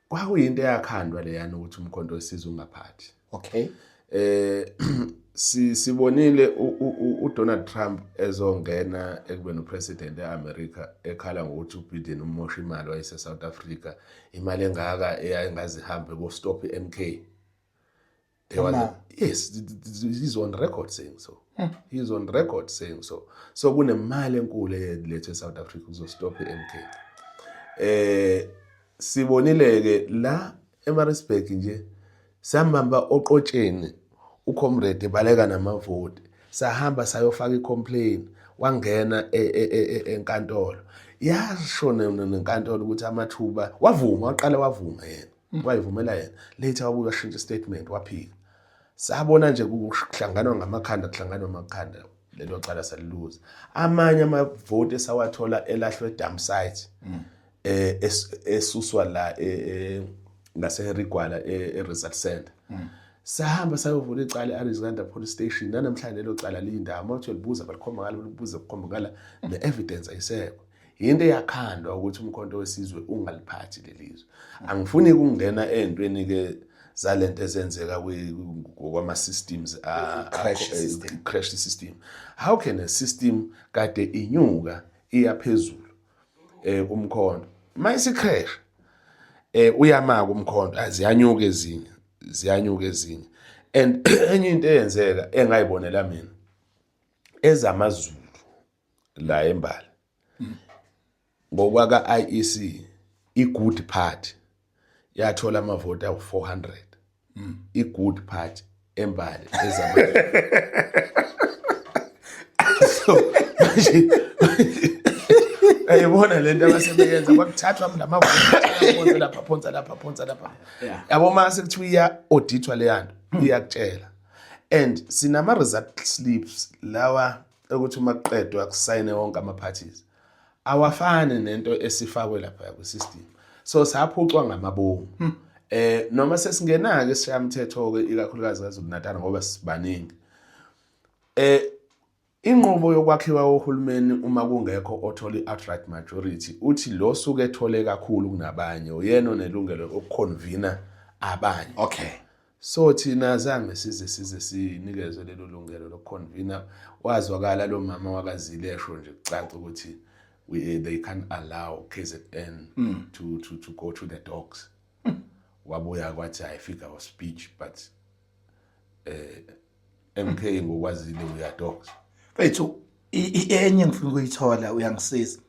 Kwakuyinto eyakhandwa leyana ukuthi umkhonto wesizwe ungaphathi. Sibonile uDonald Trump ezongena ekubeni upresident eAmerica ekhala ngokuthi uBiden umosha imali wayise South Africa, imali engaka eyayingaze ihambe ko stop iMK. There was a, yes, he's on record saying so. He's on record saying so. So kunemali enkulu eyelethwe eSouth Africa kuzostop iMK. Sibonile ke la eMaritzburg nje, sambamba oqotsheni ucomrade baleka namavoti, sahamba sayofaka icomplaint, wangena enkantolo, yasho nenkantolo ukuthi amathuba wavuma, waqala wavuma yena, wayivumela yena, later wabuya washintsha statement, waphika. Sabona nje kuhlanganwa ngamakhanda, kuhlanganwa amakhanda, lelo cala saliluza. Amanye amavoti esawathola elahlwe dump site, esuswa la ngase Harry Gwala e-result center, sahamba sayovula icala e-Alexander Police Station. Nanamhlanje lelo cala liyindawo, uma uthi ulibuza balikhomba ngala, balibuza kukhomba ngala, ne-evidence ayisekho. Yinto eyakhandwa ukuthi umkhonto wesizwe ungaliphathi lelizwe. Angifuni ukungena ey'ntweni ke zalento ezenzeka ngokwama-systems. Crash system. Crash system. How can a system kade inyuka iya phezulu, umkhonto mayisi-crash, uyamaka umkhonto, aziyanyuka ezinye, ziyanyuka ezinye? And enye into eyenzeka engayibonela mina, ezamaZulu la embali, ngokwaka IEC, i-Good Party yathola amavoti awu-400, i-Good Party embali ezamaZulu. So manje ayibona lento abasebeyenza, kwakuthathwa lamavoti, phonsa lapha, phonsa lapha, phonsa lapha. Yabo, mase kuthiwa iya auditwa leya nto, iyakutshela. And sinama result slips lawa ukuthi uma kuqedwa kusayine wonke ama parties, awafani nento esifakwe lapha ku system. So saphucwa ngamabomu. Noma sesingena ke sishayamthetho ke, ikakhulukazi kaZulu Natal, ngoba sibaningi, inqubo yokwakhiwa kohulumeni, uma kungekho othola i-outright majority, uthi lo suke ethole kakhulu kunabanye uyena onelungelo lokuconvena abanye. So thina zange size size sinikezwe lelo lungelo lokuconvena. Wazwakala lo mama wakazile esho nje kucaca ukuthi they can't allow KZN to go to the dogs. Wabuya kwathi I figure of speech, but MK ngokwazile we are dogs. Mfethu, enye ngifuna ukuyithola, uyangisiza,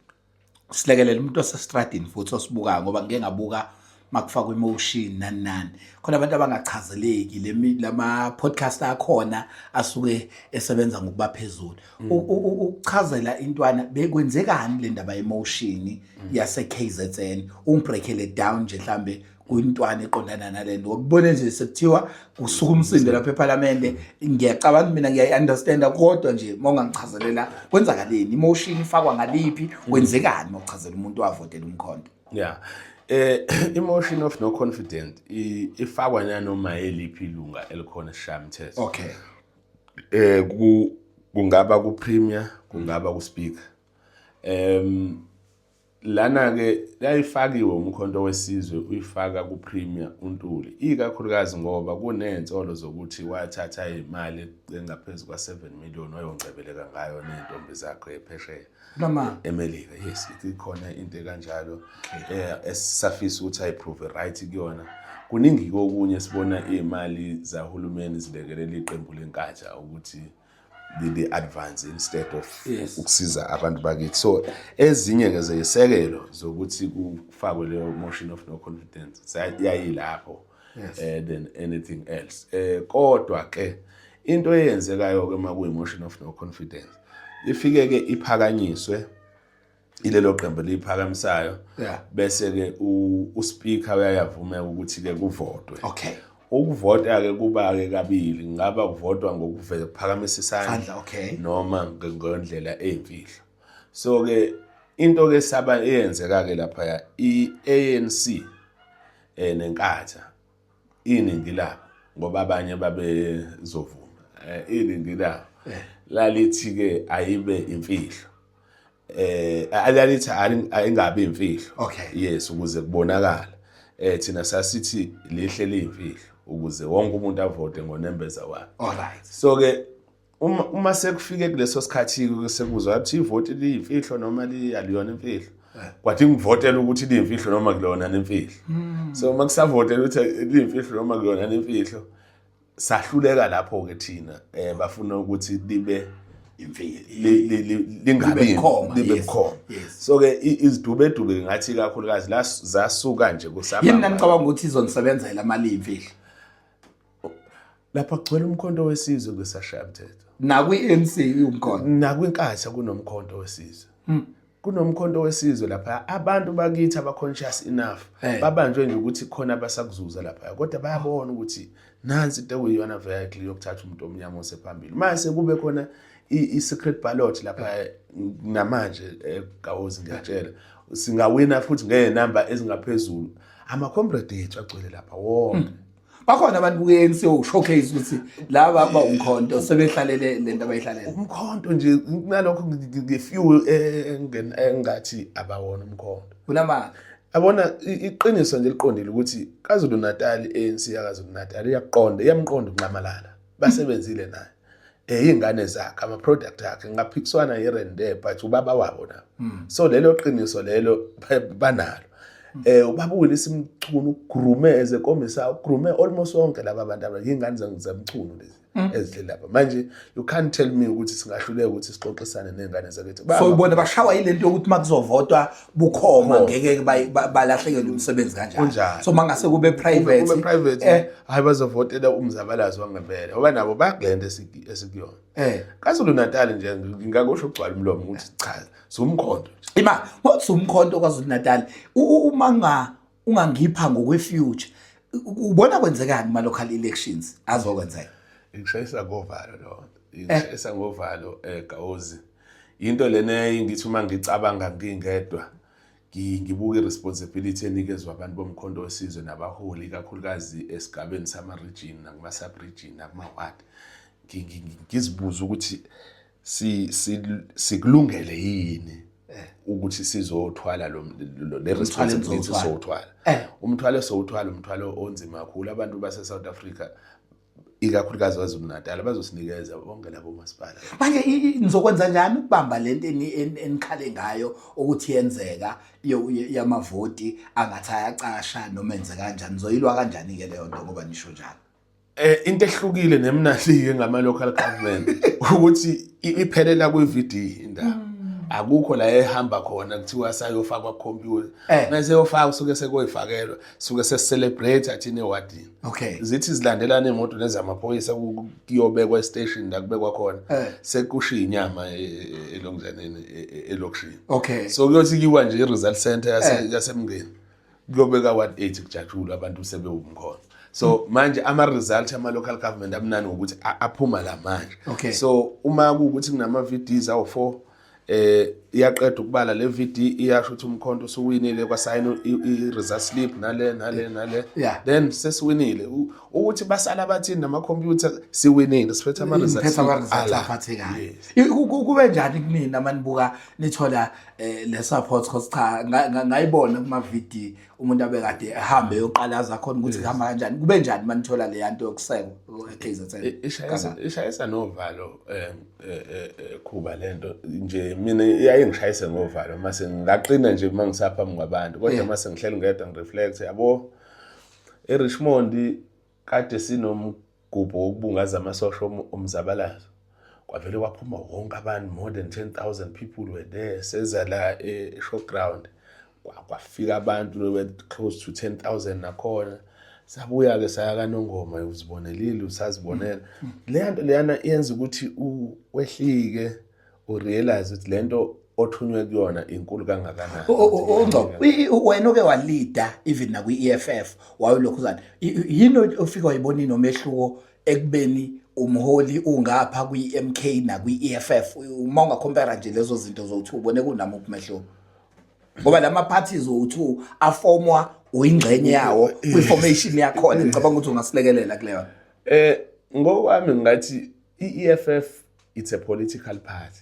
silekelele umuntu osestradini futhi osibukayo, ngoba ngike ngabuka makufakwa emotion nani nani, khona abantu abangachazeleki lama podcast akhona asuke esebenza ngokuba phezulu. Ukuchazela intwana bekwenzekani le ndaba emotion yase KZN, ungibreakele down nje mhlambe kuyintwana eqondana nalento, ngokubone nje sekuthiwa kusuka umsindo lapha eParliament. Ngiyacabanga mina ngiyayi-understanda, kodwa nje uma ungangichazelela kwenzakaleni, imotion ifakwa ngaliphi, kwenzekani uma uchazela umuntu wavotela uMkhonto? Yeah. Emotion of no confidence ifakwa nanoma eliphi ilunga elikhona esishayamthetho. Kungaba ku premier, kungaba ku speaker. Lana ke yayifakiwe uMkhonto weSizwe, uyifaka ku premier uNtuli, ikakhulukazi ngoba kunensolo zokuthi wathatha imali engaphezulu kwa 7 million wayongcebeleka ngayo nezintombi zakhe ephesheya. Noma eMelika. Yes, ikhona into ekanjalo esisafisa ukuthi ayiprove right kuyona. Kuningi kokunye sibona imali zahulumeni zilekelela iqembu leNkatha ukuthi the advance instead of ukusiza abantu bakithi. So ezinye ke zeyisekelo zokuthi kufakwe leyo motion of no confidence yayilapho than anything else. Kodwa ke into eyenzekayo ke makuyi motion of no confidence, ifike ke iphakanyiswe ilelo qembu liyiphakamisayo, bese ke uspeaker uyayavumeka ukuthi ke kuvotwe. Ukuvota ke kuba ke kabili, ngaba kuvotwa ngokuveza kuphakamisa isandla Sandla, okay. noma ngendlela eyimfihlo. So ke into ke saba eyenzeka ke lapha, iANC neNkatha, iningi labo, ngoba abanye babezovuma, iningi labo lalithi ke ayibe imfihlo, alalithi ayingabi imfihlo. Yes, ukuze kubonakala. Thina sasithi lihle liyimfihlo ukuze wonke umuntu avote ngonembeza wakhe. All right. So ke uma sekufike kuleso sikhathi ke sekuzwa ukuthi ivoti liyimfihlo noma aliyona imfihlo, kwathi ngivotela ukuthi liyimfihlo noma kulona nemfihlo. So uma kusavotela ukuthi liyimfihlo noma kuyona nemfihlo, sahluleka lapho ke thina. Bafuna ukuthi libe imfihlo, lingabi libe bukhoma, libe bukhoma. So ke izidubedube ngathi kakhulukazi la zasuka nje kusaba. Yini nanicabanga ukuthi izonisebenzela mali imfihlo? Lapha kugcwele uMkhonto weSizwe kusashaya mthetho. Nakwi-ANC umkhonto? NakwiNkatha kunoMkhonto weSizwe. Kunomkhonto weSizwe lapha. Abantu bakithi aba-conscious enough babanjwe nje ukuthi khona abasakuzuza lapha, kodwa bayabona ukuthi nansi into ekuyiyona vehicle yokuthatha umuntu omnyama osephambili. Mase kube khona i-secret ballot lapha namanje, Gawozi, ngiyatshela singawina futhi ngeenamba ezingaphezulu. Ama-comrade ethu agcwele lapha wonke. Bakhona abantu ku-ANC showcase ukuthi laba ba umkhonto, sebehlalele lento abayihlalele. Umkhonto nje nalokho nge-few engathi abawona umkhonto. Kunamanga. Yabona, iqiniso nje liqondile ukuthi KwaZulu Natal, ANC yaKwaZulu Natal iyaqonda, iyamqonda uNxamalala, basebenzile naye, ingane zakhe, ama product akhe, ngaphikiswana here and there, but ubaba wabo na. So lelo qiniso lelo banalo. Ubaba uWillis Mchunu ugroome ezekomisa, ugroome almost wonke laba bantu aba ingane zaMchunu lezi ezihleli lapha manje. You can't tell me ukuthi singahluleka ukuthi sixoxisane nezingane zakithi. So ubona bashawa yilento yokuthi uma kuzovotwa bukhoma ngeke balahlekelwe umsebenzi kanjalo? Kunjalo. So mangase kube private, kube private, hayi, bazovotela umzabalazo wangempela, ngoba nabo bakulento esikuyona. KwaZulu Natal nje ngingakusho kugcwala umlomo ukuthi cha, siwumkhonto nje. Ima ngothi umkhonto KwaZulu Natal, uma ungangipha ngokwe-future, ubona kwenzekani kuma local elections azokwenzeka? Ngishayisa ngovalo lo, ngishayisa ngovalo, Gawozi. Into lena ngithi uma ngicabanga ngingedwa, ngibuka i-responsibility enikezwa abantu boMkhonto weSizwe nabaholi, ikakhulukazi esigabeni sama-region nakuma-sub-region nakuma-ward, ngizibuze ukuthi sikulungele yini. Ukuthi sizothwala lo le responsibility sowuthwala. Umthwalo sowuthwala umthwalo onzima kakhulu. Abantu base South Africa, ikakhulukazi KwaZulu Natal, bazosinikeza bonke labo masipala. Manje nizokwenza njani ukubamba lento enikhale ngayo ukuthi yenzeka yamavoti angathi ayacasha noma enze kanjani? Nizoyilwa kanjani ke leyo nto, ngoba nisho njalo? Into ehlukile nemnandi-ke ngama-local government ukuthi iphelela kwi-VD indaba. Akukho la ehamba khona kuthiwa sayofakwa kukhompyutha. Mase yofaka suke sekuyifakelwa, suke sesicelebrate thina ewadini. Zithi zilandelana imoto nezamaphoyisa kuyobekwa estation la kubekwa khona. Sekushiya inyama elongizaneni elokishini. So kuyothi kiwa nje i-result center yaseMngeni. Kuyobeka ward 8 kujatshulwa, abantu sebewumkhono. So manje ama results ama local government amnani ngokuthi aphuma la manje. So uma kuwukuthi kunama VDs awu4, iyaqeda ukubala le VD, iyasho ukuthi umkhonto usuwinile, kwasayina i-result slip nale nale nale. Then sesiwinile. Ukuthi basala bathini nama-computer, siwinile, siphethe ama-results Ngiphethe ama-results ala. Aphathekayo. Yes. Kube njani kunina manibuka nithola le support? Cause cha, ngayibona kuma VD umuntu abekade ehambe yoqalaza khona ukuthi kuhamba kanjani. Kube njani manithola le yanto yokusekwa e-KZN? Ishayisa novalo khuba lento nje. Mina iyaye ngishayise ngovalo mase ngaqina nje uma ngisaphambi kwabantu, kodwa mase ngihleli ngedwa ngireflect, yabo. eRichmond kade sinomgubho wokubungaza amasosha omzabalazo, kwavele kwaphuma wonke abantu, more than 10,000 people were there. Seza la e-showground, kwafika abantu, they were close to 10,000 nakhona. Sabuya-ke saya kaNongoma, uzibonelile, usazibonela leya nto leyana yenza ukuthi wehlike, urealize ukuthi le nto othunywe kuyona inkulu kangakanani. Ungcobo, wena oke walida even nakwi-EFF, wayolokhuzana, yini ofika wayibona inomehluko ekubeni umholi ungapha kwi-MK nakwi-EFF, uma ungacompare nje lezo zinto zowu-two, ubone kunamuphi umehluko? Ngoba lama parties owu-two afomwa uyingxenye yawo kwi-formation yakhona. Ngicabanga ukuthi ungasilekelela kuleyo. Ngokwami ngathi i-EFF, it's a political party.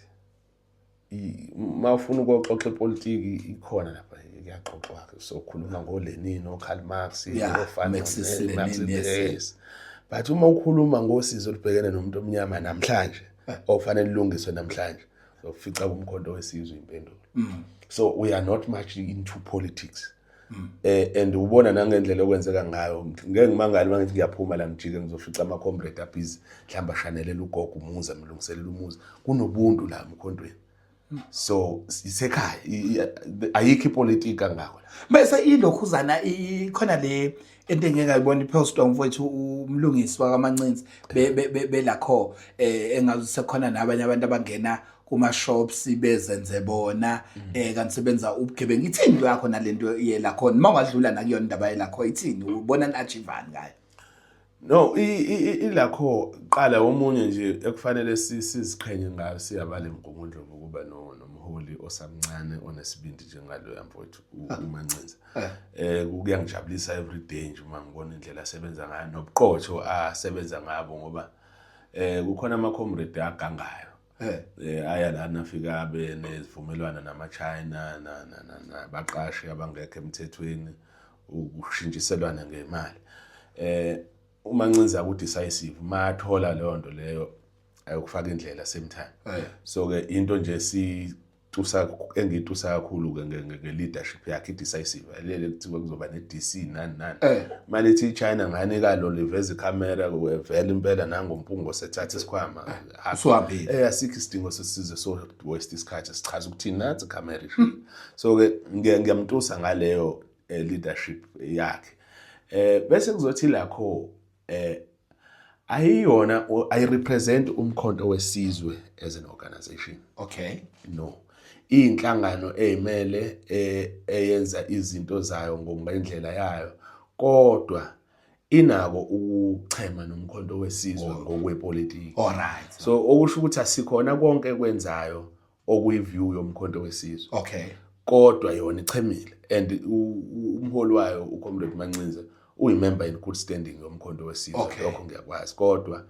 Uma ufuna ukuxoxa ipolitiki, ikhona lapha, kuyaxoxwa. So khuluma ngoLenin, oKarl Marx, oFanon, Marxist, Lenin, Marxist, yes. Yes. But uma ukhuluma ngosizo olubhekene nomuntu omnyama namhlanje, okufanele lulungiswe namhlanje, uzofica kuMkhonto weSizwe impendulo. So we are not much into politics. And ubona nangendlela okwenzeka ngayo, ngeke ngimangale uma ngithi ngiyaphuma la, ngijike ngizofica ama-comrade abhizi, mhlawumbe ashanelele ugogo umuzi, amlungiselela umuzi. Kunobuntu la emkhontweni, so isekhaya, ayikho ipolitiki kangako la. Bese ilokhuzana ikhona le into engeke ngayibona ipostwa umfowethu uMlungisi wakaMancinzi belakho, engazi sekhona nabanye abantu abangena kuma shops bezenze bona kanti sebenza ubugebengu. Ithini into yakho nalento yelakhona, uma ungadlula nakuyona indaba yelakho, ithini, ubona ni-achievani ngayo? No, ilakho qala omunye nje ekufanele siziqhenye ngayo siyabala eMgungundlovu ukuba nomholi osamncane onesibindi njengaloya mfowethu uMancinza. Kuyangijabulisa every day nje uma ngibona indlela asebenza ngayo nobuqotho asebenza ngabo, ngoba kukhona ama comrade agangayo. Aya lana afika abe nezivumelwano nama-China nabaqashi abangekho emthethweni, ukushintshiselwana ngemali. UMancinza ku-decisive, mathola leyo nto leyo ayokufaka indlela same time. So ke into nje situsa, engiyitusa kakhulu ke nge-leadership yakhe, i-decisive, lele kuthiwa kuzoba ne-DC nani nani. Malithi iChina nganika lo liveza ikhamera, vele impela nangompungo sethatha isikhwama. Usuhambile. Asikho isidingo sesize so waste isikhathi sichaza ukuthi nathi ikhamera ishiye. So ke ngiyamtusa ngaleyo leadership yakhe. Bese kuzothi lakho ayiyona, ayirepresent uMkhonto weSizwe as an organization. No, iyinhlangano eyimele, eyenza izinto zayo ngendlela yayo, kodwa inako ukuchema noMkhonto weSizwe ngokwepolitiki. So okusho ukuthi asikhona konke ekwenzayo okuyiview yoMkhonto weSizwe. Kodwa yona ichemile, and umholi wayo uComrade Mancinza uyimember in good standing yoMkhonto weSizwe. Lokho ngiyakwazi, kodwa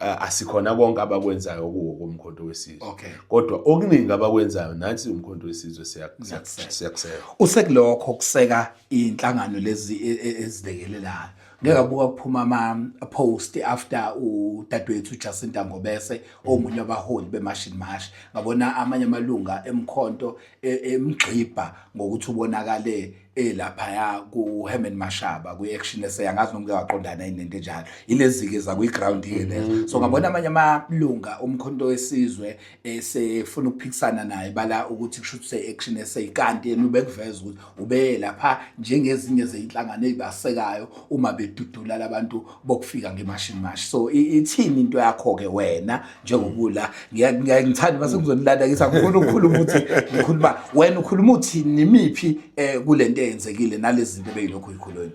Asikhona konke abakwenzayo kuwo komkhonto wesizwe. Okay. Kodwa okuningi abakwenzayo nathi umkhonto wesizwe siyakuseka. Usekulokho kuseka inhlangano lezi ezilekelelayo. Ngeke abuka kuphuma ama post after udadewethu Jacinta Ngobese omunye wabaholi beMarch and March. Ngabona amanye amalunga emkhonto emgxibha ngokuthi ubonakale elaphaya ku-Herman Mashaba kwi-action SA angazi noma uke waqondana yini nento enjalo ilezi-ke zakwi-ground ke lezo so ngabona amanye amalunga omkhonto wesizwe esefuna ukuphikisana naye bala ukuthi kusho ukuthi se-action SA kanti yena ubekuveza ukuthi ubeye lapha njengezinye zeyinhlangano ey'basekayo uma bedudula labantu bokufika ngemashini mashi so ithini into yakho-ke wena njengokula ngithanda base ngizonilanda ngithi angifuni ukukhuluma ukuthi ngikhuluma wena ukhuluma uthi nimiphi eh kulento eyenzekile nalezi zinto ebeyilokhu uyikhuluma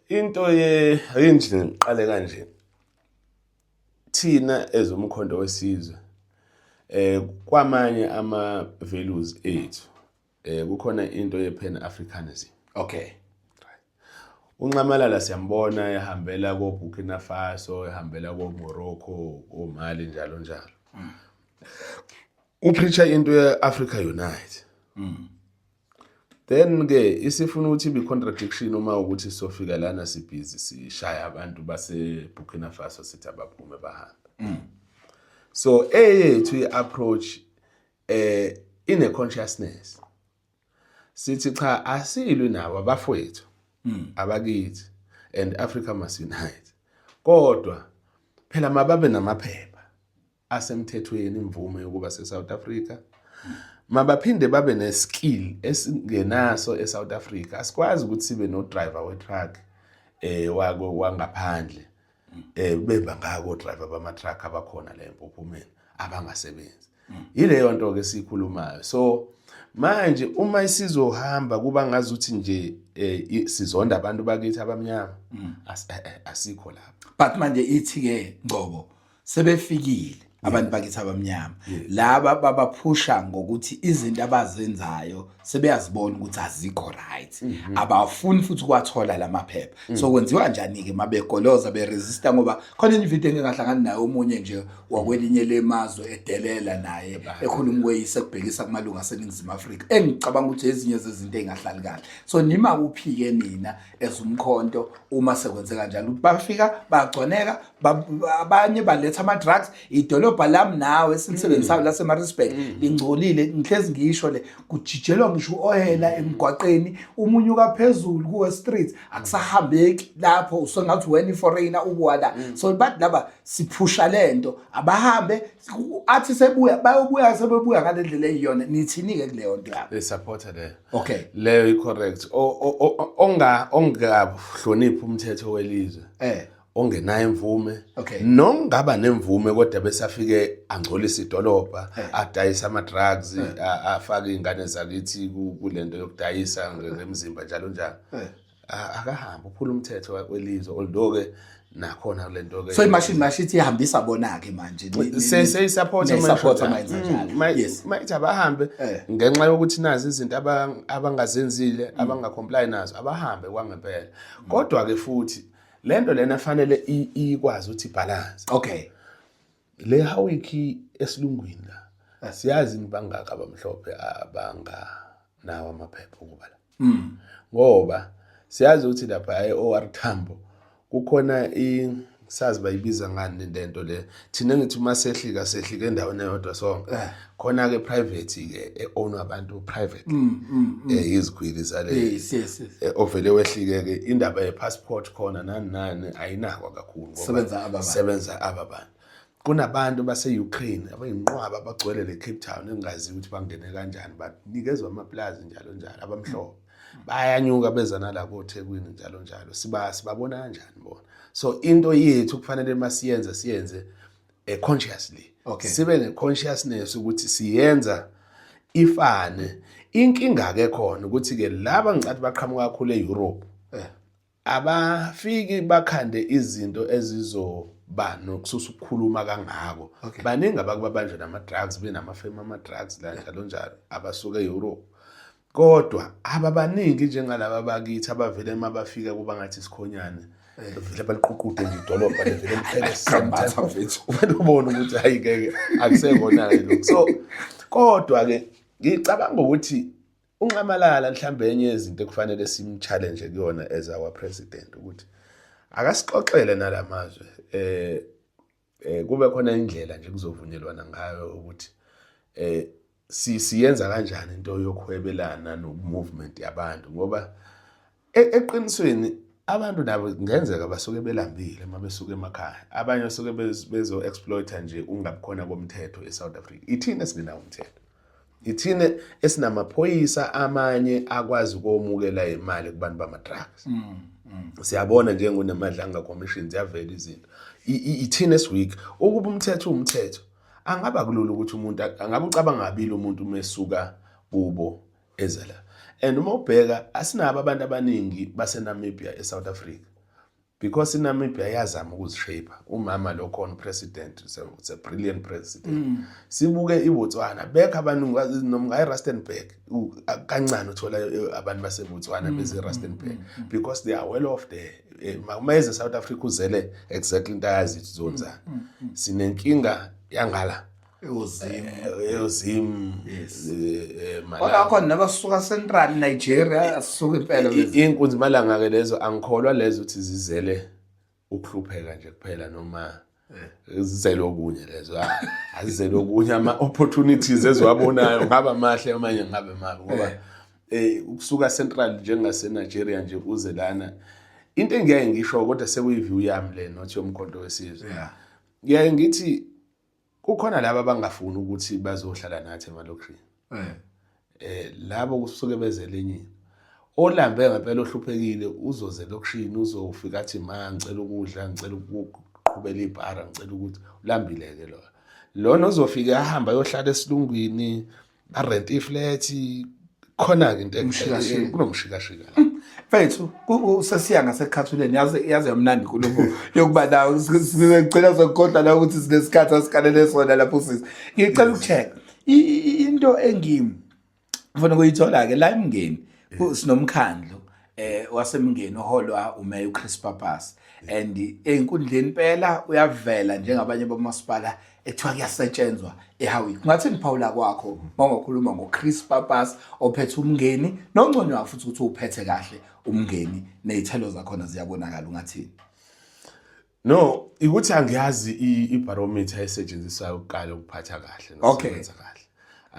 Into ye ake nje ngiqale kanje. Thina ezomkhonto wesizwe kwamanye ama values ethu kukhona into ye Pan Africanism. Okay. UNxamalala siyambona ehambela ko Burkina Faso, ehambela ko Morocco, ko Mali njalo njalo. Upreacha into ye Africa Unite. Then ke isifuna ukuthi ibe contradiction uma ukuthi sofika lana sibhizi sishaya abantu base Burkina Faso sithi abaphume bahambe. So eyethu iapproach ine consciousness. Sithi cha asilwi nabo abafowethu abakithi and Africa must unite. Kodwa phela mababe namaphepha asemthethweni imvume yokuba se-South Africa. Mabaphinde babe ne-skill esingenaso e-South Africa. Asikwazi ukuthi sibe no-driver we-truck wako wangaphandle bebangako driver bama-truck abakhona la empophomeni abangasebenzi. Yileyo nto ke sikhulumayo. So manje uma isizohamba kuba ngazuthi nje sizonda abantu bakithi abamnyama, asikho lapho. But manje ithi ke Ngcobo sebefikile abantu bakithi abamnyama laba babaphusha ngokuthi izinto abazenzayo sebeyazibona ukuthi azikho right, abafuni futhi ukwathola lamaphepha. So kwenziwa njani ke mabegoloza beresista? Ngoba khona enye ivideo engingahlangani naye omunye nje wakwelinye lemazwe edelela naye ekhuluma kweyise kubhekisa kumalunga aseNingizimu Afrika, engicabanga ukuthi ezinye zezinto engahlali kahle. So nima kuphi ke nina ezumkhonto uma sekwenzeka kanjalo ukuthi bafika bagconeka abanye baletha ama drugs? Idolobha lami nawe esilisebenzisayo laseMaritzburg lingcolile, ngihlezi ngisho le kujijelwa ngisho uoyela emgwaqeni, umunyuka phezulu kuwe street akusahambeki lapho, usengathi wena iforeigner ubuwa la. So bathi laba siphusha lento abahambe, athi sebuya bayobuya sebebuya ngale ndlela eyiyona. Nithini ke kuleyo nto yabo? They supporter leyo. Okay. Leyo i-correct. Onga ongahloniphi umthetho welizwe, ongenayo imvume, nongaba nemvume kodwa bese afike angcolisa idolobha, adayisa ama drugs, afake ingane zakithi kulento yokudayisa ngemzimba njalo njalo, akahambe, uphula umthetho welizwe, although ke nakhona kulento ke So imashini mashithi ihambisa bona ke manje seyisupport. Niyisupport uma yenza njalo. Yes. Mayithi abahambe ngenxa yokuthi nazi izinto abangazenzile, abangacomply nazo, abahambe kwangempela. Kodwa ke futhi lento lena fanele ikwazi ukuthi ibalance. Le Howick esilungwini la, siyazi bangaka abamhlophe abanga nawo amaphepha ukuba la, ngoba siyazi ukuthi lapha e-OR Tambo kukhona i sazi bayibiza ngani lento le thina ngithi uma sehlika sehlika endaweni eyodwa sonke khona ke private ke e-own abantu private izigwili zale yes. Ovele wehlike ke indaba ye-passport khona nani nani ayinakwa kakhulu ngoba Sebenza aba bantu. Sebenza aba bantu. Kunabantu base-Ukraine abayinqwaba abagcwele le Cape Town engaziyo ukuthi bangene kanjani, banikezwa amaplazi njalo njalo, abamhlophe bayanyuka beza nala koThekwini njalo njalo. Siba sibabona kanjani bona? So into yethu kufanele masiyenze siyenze consciously, sibe ne-consciousness ukuthi siyenza ifane. Inkinga ke khona ukuthi ke laba ngicathi baqhamuka kakhulu e-Europe, abafiki bakhande izinto ezizoba nokususa ukukhuluma kangako. Baningi abakubabanjwe nama-drugs, benamafemu ama-drugs la njalo njalo abasuka e-Europe, kodwa ababaningi njengalaba bakithi abavele uma bafika kuba ngathi isikhonyane. Vele baliququde nje idolobha levele liphele. Grandmother mfethu. Uvele ubone ukuthi hayi ngeke, akusekona-ke lokhu. So kodwa-ke ngicabanga ukuthi uNxamalala mhlambe enye yezinto ekufanele sim-challenge kuyona as our president ukuthi akasixoxele nalamazwe, kube khona indlela nje kuzovunyelwana ngayo ukuthi siyenza kanjani into yokuhwebelana no-movement yabantu, ngoba eqinisweni abantu nabo kungenzeka basuke belambile uma besuka emakhaya. Abanye basuke bezo-exploita nje ungabikhona komthetho e-South Africa. Ithina esingenawo umthetho, ithina esinamaphoyisa amanye akwazi ukomukela imali kubantu bama-drugs. Siyabona njengoneMadlanga Commission, ziyavela izinto. Ithina esi-weak. Ukuba umthetho uwumthetho, angaba kulula ukuthi umuntu angabe ucabanga kabili umuntu uma esuka kubo eza la. And uma ubheka, asinabo abantu abaningi baseNamibia eSouth Africa because iNamibia yazama ukuzishape. Umama lo khona president is a brilliant president. Sibuke iBotswana, bekho abantu noma ngayi Rustenburg, kancane uthola abantu baseBotswana beze Rustenburg because they are well off there. Uma eze South Africa uzele exactly into ayazi ukuthi uzonzani. Sinenkinga yangala eoZim. eoZim. Yes. Malawi. Kodwa khona nabasuka Central Nigeria asuka impela. Iy'nkunzi malanga-ke lezo angikholwa lezo ukuthi zizele ukuhlupheka nje kuphela noma zizele okunye lezo. Ah, azizele okunye. Ama-opportunities eziwabonayo ngaba mahle, amanye ngabe mabi, ngoba ukusuka central njengase-Nigeria nje uze lana, into engiyaye ngisho, kodwa sekuyi-view yami le, not yoMkhonto weSizwe, ngiyaye ngithi kukhona laba abangafuni ukuthi bazohlala nathi emalokishini. Labo kusuke bezele enye. Olambe ngempela, ohluphekile, uzoze elokishini, uzofika athi, "Ma, ngicela ukudla, ngicela ukuqhubela ibhara, ngicela ukuthi." Ulambile-ke lo. Lona ozofika ahamba ayohlala esilungwini, arent iflat khona-ke into Umshikashika. Kunomshikashika la. Mfethu, sesiya ngasekhathuleni. Yaze yamnandi inkulumo yokuba nawe. Sigcina sokukhohlwa la ukuthi sinesikhathi asikalele sona lapho. Sisi, ngicela ukucheck into engimi ngifuna ukuyithola-ke la eMngeni. Sinomkhandlu waseMngeni oholwa uMeya uChris Pappas, and ey'nkundleni impela uyavela njengabanye bomasipala ekuthiwa kuyasetshenzwa eHowick. Kungathini phawula kwakho uma ungakhuluma ngoChris Pappas ophethe uMngeni, nonconywa futhi ukuthi uphethe kahle uMngeni, ney'thelo zakhona ziyabonakala? Ungathini? No, ukuthi angiyazi i-barometer esetshenziswayo ukuqala ukuphatha kahle nokusebenza kahle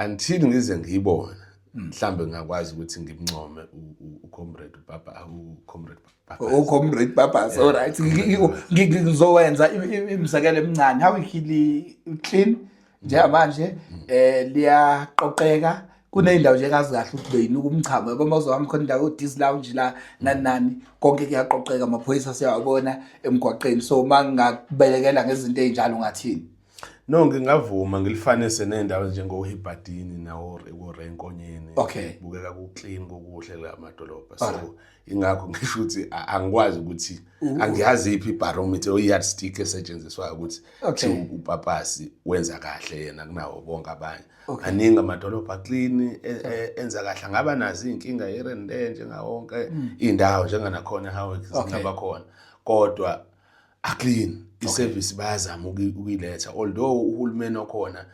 until ngize ngiyibone. Mhlambe ngingakwazi ukuthi ngimncome ucomrade uPapa, ucomrade Papa. Ucomrade Pappas, all right. Ngizowenza imizekelo emincane. Howick li clean njengamanje, liyaqoqeka. Kuney'ndawo nje engazi kahle ukuthi beyinuka umchamo, yabo, uma uzohamba khona indawo yo-Diz Lounge la, nani nani, konke kuyaqoqeka, amaphoyisa siyawabona emgwaqeni. So uma ngingakubelekela ngezinto ey'njalo, ungathini? No, ngingavuma ngilifanise nendawo njengo-Hibberdene nawo Renkonyeni. Kubukeka ku-clean, kukuhle la madolobha. So ingakho ngisho ukuthi angikwazi ukuthi angiyazi iphi ibarometer or yardstick esetshenziswayo ukuthi uPappas wenza kahle yena kunawo bonke abanye. Maningi amadolobha clean, enza kahle, angaba nazo iy'nkinga here and there njengawo wonke iy'ndawo, njenganakhona eHowick zingaba khona, kodwa aclean, iservice bayazama ukuyiletha, although uhulumeni okhona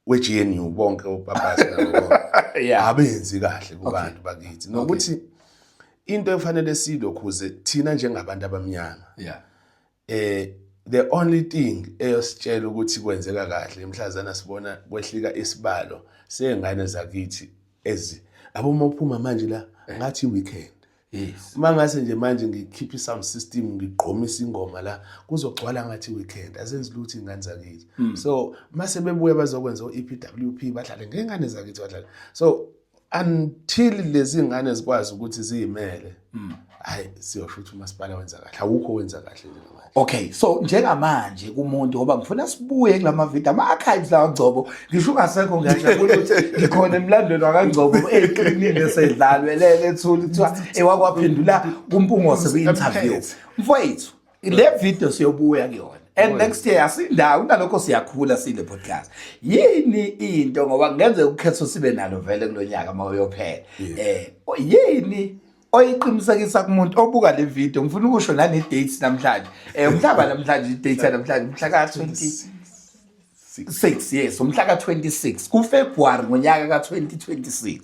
we-GNU, bonke oPappas nabo bonke, abenzi kahle kubantu bakithi, nokuthi into efanele silokhuze thina njengabantu abamnyama, the only thing eyositshela ukuthi kwenzeka kahle emhlazana sibona kwehlika isibalo sey'ngane zakithi ezi abo. Uma uphuma manje la, ngathi weekend. Uma ngase nje manje ngikhiphe i-sound system, ngigqomisa ingoma la, kuzogcwala ngathi weekend. Azenzi lutho iy'ngane zakithi. So mase bebuya bazokwenza o-EPWP, badlale ngey'ngane zakithi, badlale. So until lezi ngane zikwazi ukuthi ziyimele, hayi, siyosho ukuthi umasipala wenza kahle. Awukho wenza kahle njengamanje. Okay, so njengamanje kumuntu, ngoba ngifuna sibuye kulama video, ama archives lawa Ngcobo, ngisho ungasekho ngiyajabula ukuthi ngikhona emlandweni wakaNgcobo ey'klinini esedlalwe lele ethuli kuthiwa ewakwaphendula kuMpungose kwi-interview. Mfowethu, le video siyobuya kuyona. And next year asindawo kunalokho, siyakhula sile podcast. Yini into, ngoba kungenzeka ukhetho sibe nalo vele kulonyaka uma uyophela. Yini Oyiqinisekisa kumuntu obuka le video, ngifuna ukusho nane dates namhlanje. Umhlaba namhlanje, i-date namhlanje mhla ka 26, yes, umhla ka 26 kuFebruary ngonyaka ka 2026.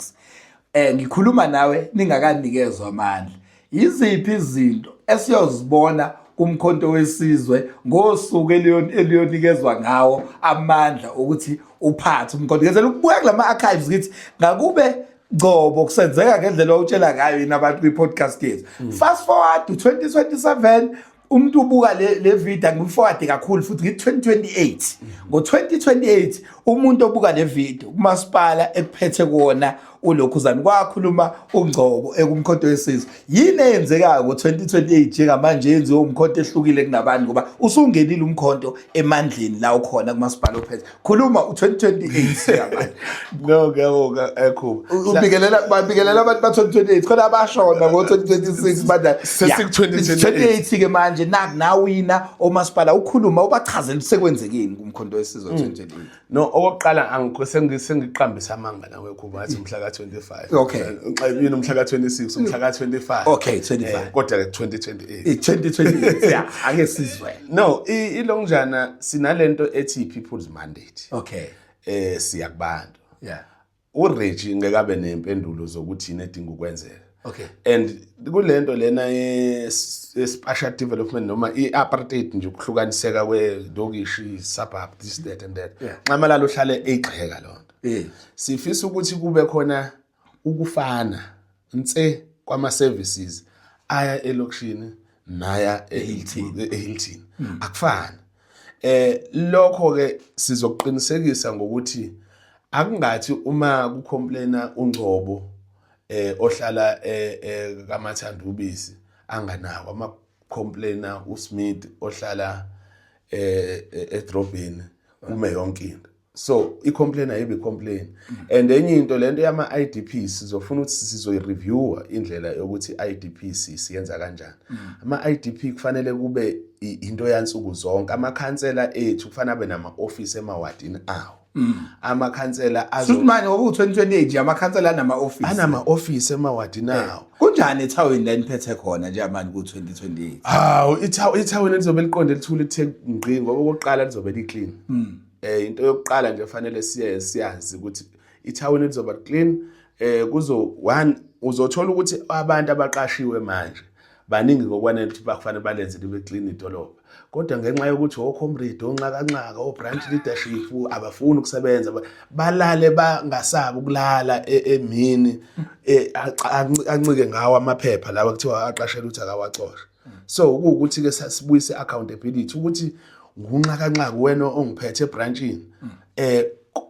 Ngikhuluma nawe ningakanikezwa amandla. Yiziphi izinto esiyozibona kuMkhonto Wesizwe ngosuku eliyonikezwa ngawo amandla ukuthi uphathe umkhonto? Ngenzela ukubuya kulama archives, ngithi ngakube Ngcobo kusenzeka ngendlela owutshela ngayo yini abantu kwi-podcast yethu. Fast forward to 2027, umuntu ubuka le video, angimforward kakhulu futhi, ngithi 2028. Ngo-2028 umuntu obuka le video, kumasipala ekuphethe kuwona ulokhuzana kwakhuluma uNgcobo ekuMkhonto Wesizwe, yini eyenzekayo ngo-2028 njengamanje yenziwe umkhonto ehlukile kunabantu, ngoba usungenile umkhonto emandleni la ukhona kumasipala ophethe? Khuluma u-2028 njengamanje. No, ngiyabonga, Khuba. Ubikelela, babikelela abantu ba-2028 khona abashona ngo-2026 bada. Sesiku-2028. 28 ke manje, naku nawina omasipala, ukhuluma ubachazela ukuthi sekwenzekeni kuMkhonto Wesizwe 2028. No, okokuqala angikho sengiqambisa amanga nawe Khuba, ngathi mhla ka-25. Yini umhla ka-26, umhla ka-25. Okay, 25. Kodwa ke 2028. I-2028, yeah, ake sizwe. No, ilongjana sinalento ethi people's mandate. Siya kubantu. UReggie ngeke abe nempendulo zokuthi yini edinga ukwenzeka. And kulento lena ye-spatial development noma i-apartheid nje, ukuhlukaniseka kwelokishi, suburb, this, that and that. Nxamalala uhlale eyigxeka lonto. Sifisa ukuthi kube khona ukufana nse kwama services aya elokishini naya eHilton. eHilton akufani. Lokho ke sizoqinisekisa ngokuthi akungathi uma kucomplaina uNgcobo ohlala kaMathanda ubisi anganawo, ama complaina uSmith ohlala edrobheni, kume yonke into. So i-complain ayibe complain. And enye into, lento yama IDP, sizofuna ukuthi sizoyi-reviewa indlela yokuthi IDP siyenza kanjani. Ama IDP kufanele kube into yansuku zonke. Amakhansela ethu kufanele abe nama office emawadini awo. Amakhansela azo Futhi manje ngoba u-2028 nje, amakhansela anama-office. Anama office emawadini awo. Kunjani ethawini la niphethe khona njengamanje ku-2028? Hawu, ithawini lizobe liqonde lithule lithe ngqi, ngoba okokuqala lizobe li-clean. Into yokuqala nje fanele siye siyazi ukuthi ithawini lizoba clean. Kuzo one uzothola ukuthi abantu abaqashiwe manje baningi ngokwanele ukuthi bakufanele balenze libe clean idolobha, kodwa ngenxa yokuthi ocomrade, onxakanxaka, o-branch leadership abafuni ukusebenza, balale bangasabi ukulala emini, ancike ngawo amaphepha lawa kuthiwa aqashela ukuthi akawacoshe. So kuwukuthi-ke sibuyise accountability ukuthi ngunxakanxaka wena ongiphethe ebranchini,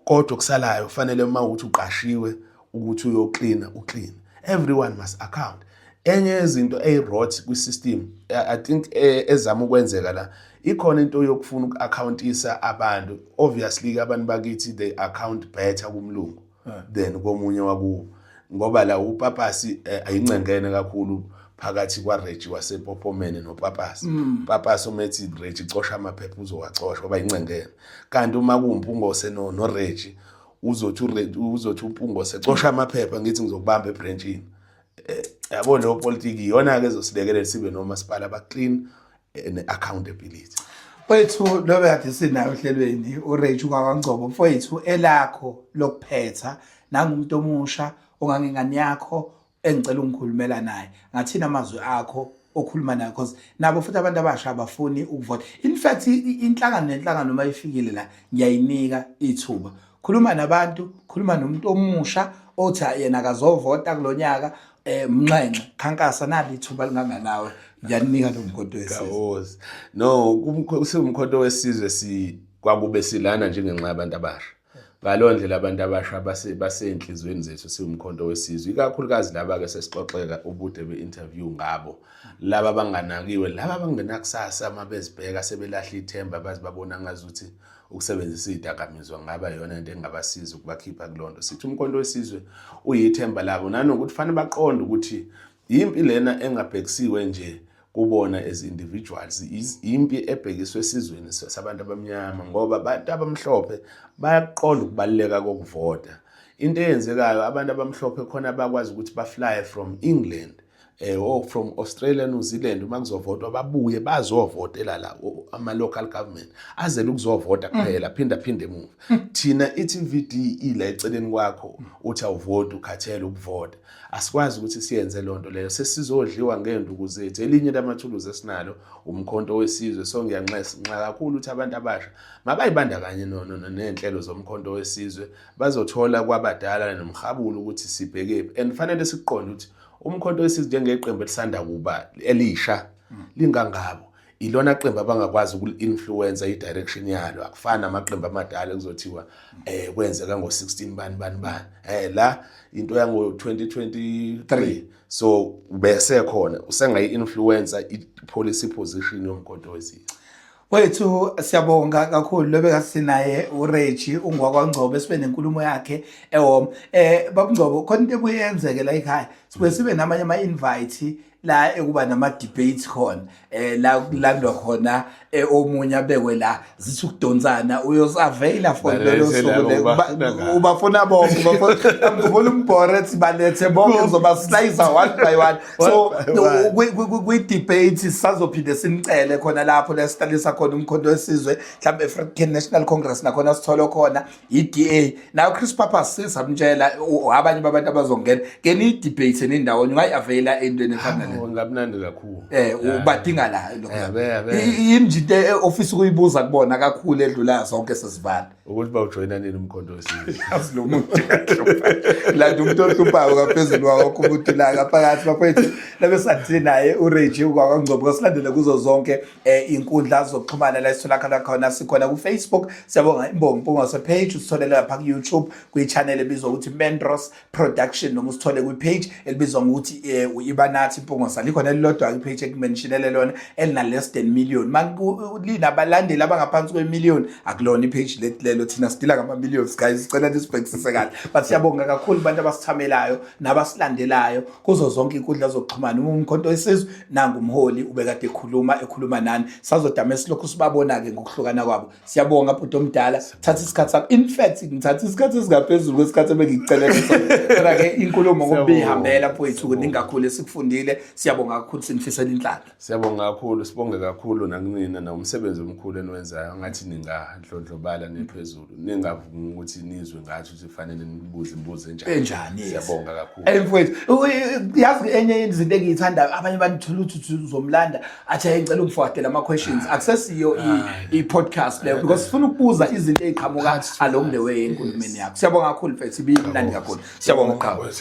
kodwa okusalayo kufanele uma ukuthi uqashiwe ukuthi uyoklina, uclean. Everyone must account. Enye yezinto eyi-rot kwi-system, I think, ezama ukwenzeka la ikhona into yokufuna uku-accountisa abantu. Obviously-ke abantu bakithi, they account better kumlungu than komunye wakubo, ngoba la upapasi ayincengene kakhulu phakathi kwaReggie wasePophomeni noPapasi. Papasi umethi Reggie cosha amaphepha, uzowacosha ngoba incengene, kanti uma kuwuMpungose no Reggie, uzothi uReggie, uzothi uMpungose cosha amaphepha, ngithi ngizokubamba ebranchini. Yabo, leyo politiki iyona ke ezosilekelela sibe nomasipala aba-clean, ne-accountability. Mfowethu, lobe kade sinayo ohlelweni uReggie wakwaNgcobo. Mfowethu, elakho lokuphetha nangumuntu omusha ongangengane yakho engicela ungikhulumela naye, ngathini amazwi akho okhuluma nayo? Because nabo futhi abantu abasha abafuni ukuvota. In fact, inhlangano nenhlangano uma ifikile la, ngiyayinika ithuba. Khuluma nabantu, khuluma nomuntu omusha othi yena akazovota kulonyaka, mnxenxe, khankasa, nali ithuba linganganawe, ngiyanika lo Mkhonto Wesizwe. Kawozi. No, siwuMkhonto Wesizwe si kwakube silana njengenxa yabantu abasha. Ngaleyo ndlela abantu abasha basenhliziyweni zethu siwuMkhonto Wesizwe. Ikakhulukazi laba ke sesixoxeka ubude be-interview ngabo. Laba abanganakiwe, laba abangenakusasa, uma bezibheka sebelahla ithemba, bazi babona ngazuthi ukusebenzisa izidakamizwa ngaba yona into engabasiza ukubakhipha kulonto. Sithi uMkhonto Wesizwe uyithemba labo, nanokuthi fanele baqonde ukuthi impi lena engabhekisiwe nje kubona as individuals, impi ebhekiswe esizweni sabantu abamnyama, ngoba abantu abamhlophe bayaqonda ukubaluleka kokuvota. Into eyenzekayo, abantu abamhlophe khona bakwazi ukuthi bafly from England. Oh, from Australia, New Zealand, uma kuzovotwa babuye bazovotela la ama local government azele ukuzovota kuphela, phinda phinde emuva. Thina i-TVD ila eceleni kwakho, uthi awuvoti, ukhathele ukuvota. Asikwazi ukuthi siyenze lonto leyo, sesizodliwa ngenduku zethu. Elinye lamathuluzi esinalo uMkhonto weSizwe, so ngiyanxesa nxa kakhulu ukuthi abantu abasha mabayibandakanye ney'nhlelo zoMkhonto weSizwe, bazothola kwabadala nomhabulo ukuthi sibhekephi. And fanele sikuqonde ukuthi uMkhonto weSizwe njengeqembu elisanda kuba elisha lingangabo, ilona qembu abangakwazi ukuli-influence i-direction yalo. Akufani namaqembu amadala ekuzothiwa kwenzeka ngo-16 bani bani bani. La into yango-2023, so bese khona usengayi-influence i-policy position yoMkhonto weSizwe. Wethu, siyabonga kakhulu. Lobe sinaye uReggie ungwakwaNgcobo, sibe nenkulumo yakhe ehome. Babungcobo, khona into ebuye yenzeke la ekhaya, sibuye sibe namanye ama invite la ekuba nama debates khona, la kulandwa khona, omunye abekwe la, zithi ukudonsana, uyosavaila for lolo Balethe suku labo, le. ubafuna ngaphi? Ubafuna bonke, ubafuna, ngibona umbhore ethi balethe bonke, ngizoba slice one by one. So One by one. Kwi-debate sisazophinde simcele khona lapho la sihlalisa khona uMkhonto weSizwe, mhlawumbe African National Congress nakhona sithole khona i-DA nayo, Chris Pappas sesamtshela, abanye babantu abazongena ke ni-debate nindawonye. Ungayi-availa entweni efana nale? Oh, ngamnandi kakhulu. Ubadinga la lokhu. Yabe, yabe. Yini nje into ofisa ukuyibuza kubona kakhulu edlula zonke sesivala? Ukuthi bawujoyina nini uMkhonto weSizwe. Yazi lo muntu landa umuntu ohluphayo ngaphezulu kwakho umuntu la ngaphakathi. Bafowethu, labe sathi naye uReggie wakwaNgcobo. Silandele kuzo zonke inkundla zokuxhumana la esitholakala khona. Sikhona ku-Facebook, Siyabonga Imbongi Mpungose page. Usitholele lapha ku-YouTube kwi-channel ebizwa ukuthi Mendros Production, noma usithole kwi-page elibizwa ngokuthi Ibanathi Mpungose. Likhona elilodwa i-page ekumentionele lona elina less than million, linabalandeli abangaphansi kwe-million. Akulona i-page leti lelo, thina sidila ngama-millions guys, sicela nisibhekisise kahle. But siyabonga kakhulu abantu abasithamelayo nabasilandelayo kuzo zonke inkundla zokuxhumana. Uma uMkhonto weSizwe, nangu umholi ubekade ekhuluma nani, sazodama esilokhu sibabona-ke ngokuhlukana kwabo. Siyabonga bhuti omdala, thatha isikhathi sakho. In fact, ngithatha isikhathi esingaphezulu kwesikhathi ebengikucelela sona, kodwa-ke inkulumo ngoba ibihambela mfowethu, kuningi kakhulu esikufundile. Siyabonga kakhulu, sinifisela inhlanhla. Siyabonga kakhulu, sibonge kakhulu nakunina nomsebenzi omkhulu eniwenzayo. Ngathi ningadlondlobala niphezulu, ningavumi ukuthi nizwe ngathi ukuthi kufanele nibuze imibuzo enjani. Enjani, yes. Siyabonga kakhulu. Mfowethu, yazi enye izinto engiyithandayo, abanye banithola ukuthi uzomlanda athi, "Hey, ngicela ungiforwardele ama-questions." Akusesiyo i-podcast leyo, because sifuna ukubuza izinto ey'qhamuka along the way enkulumeni yakho. Siyabonga kakhulu mfethu, ibimnandi kakhulu. Siyabonga, qhawe.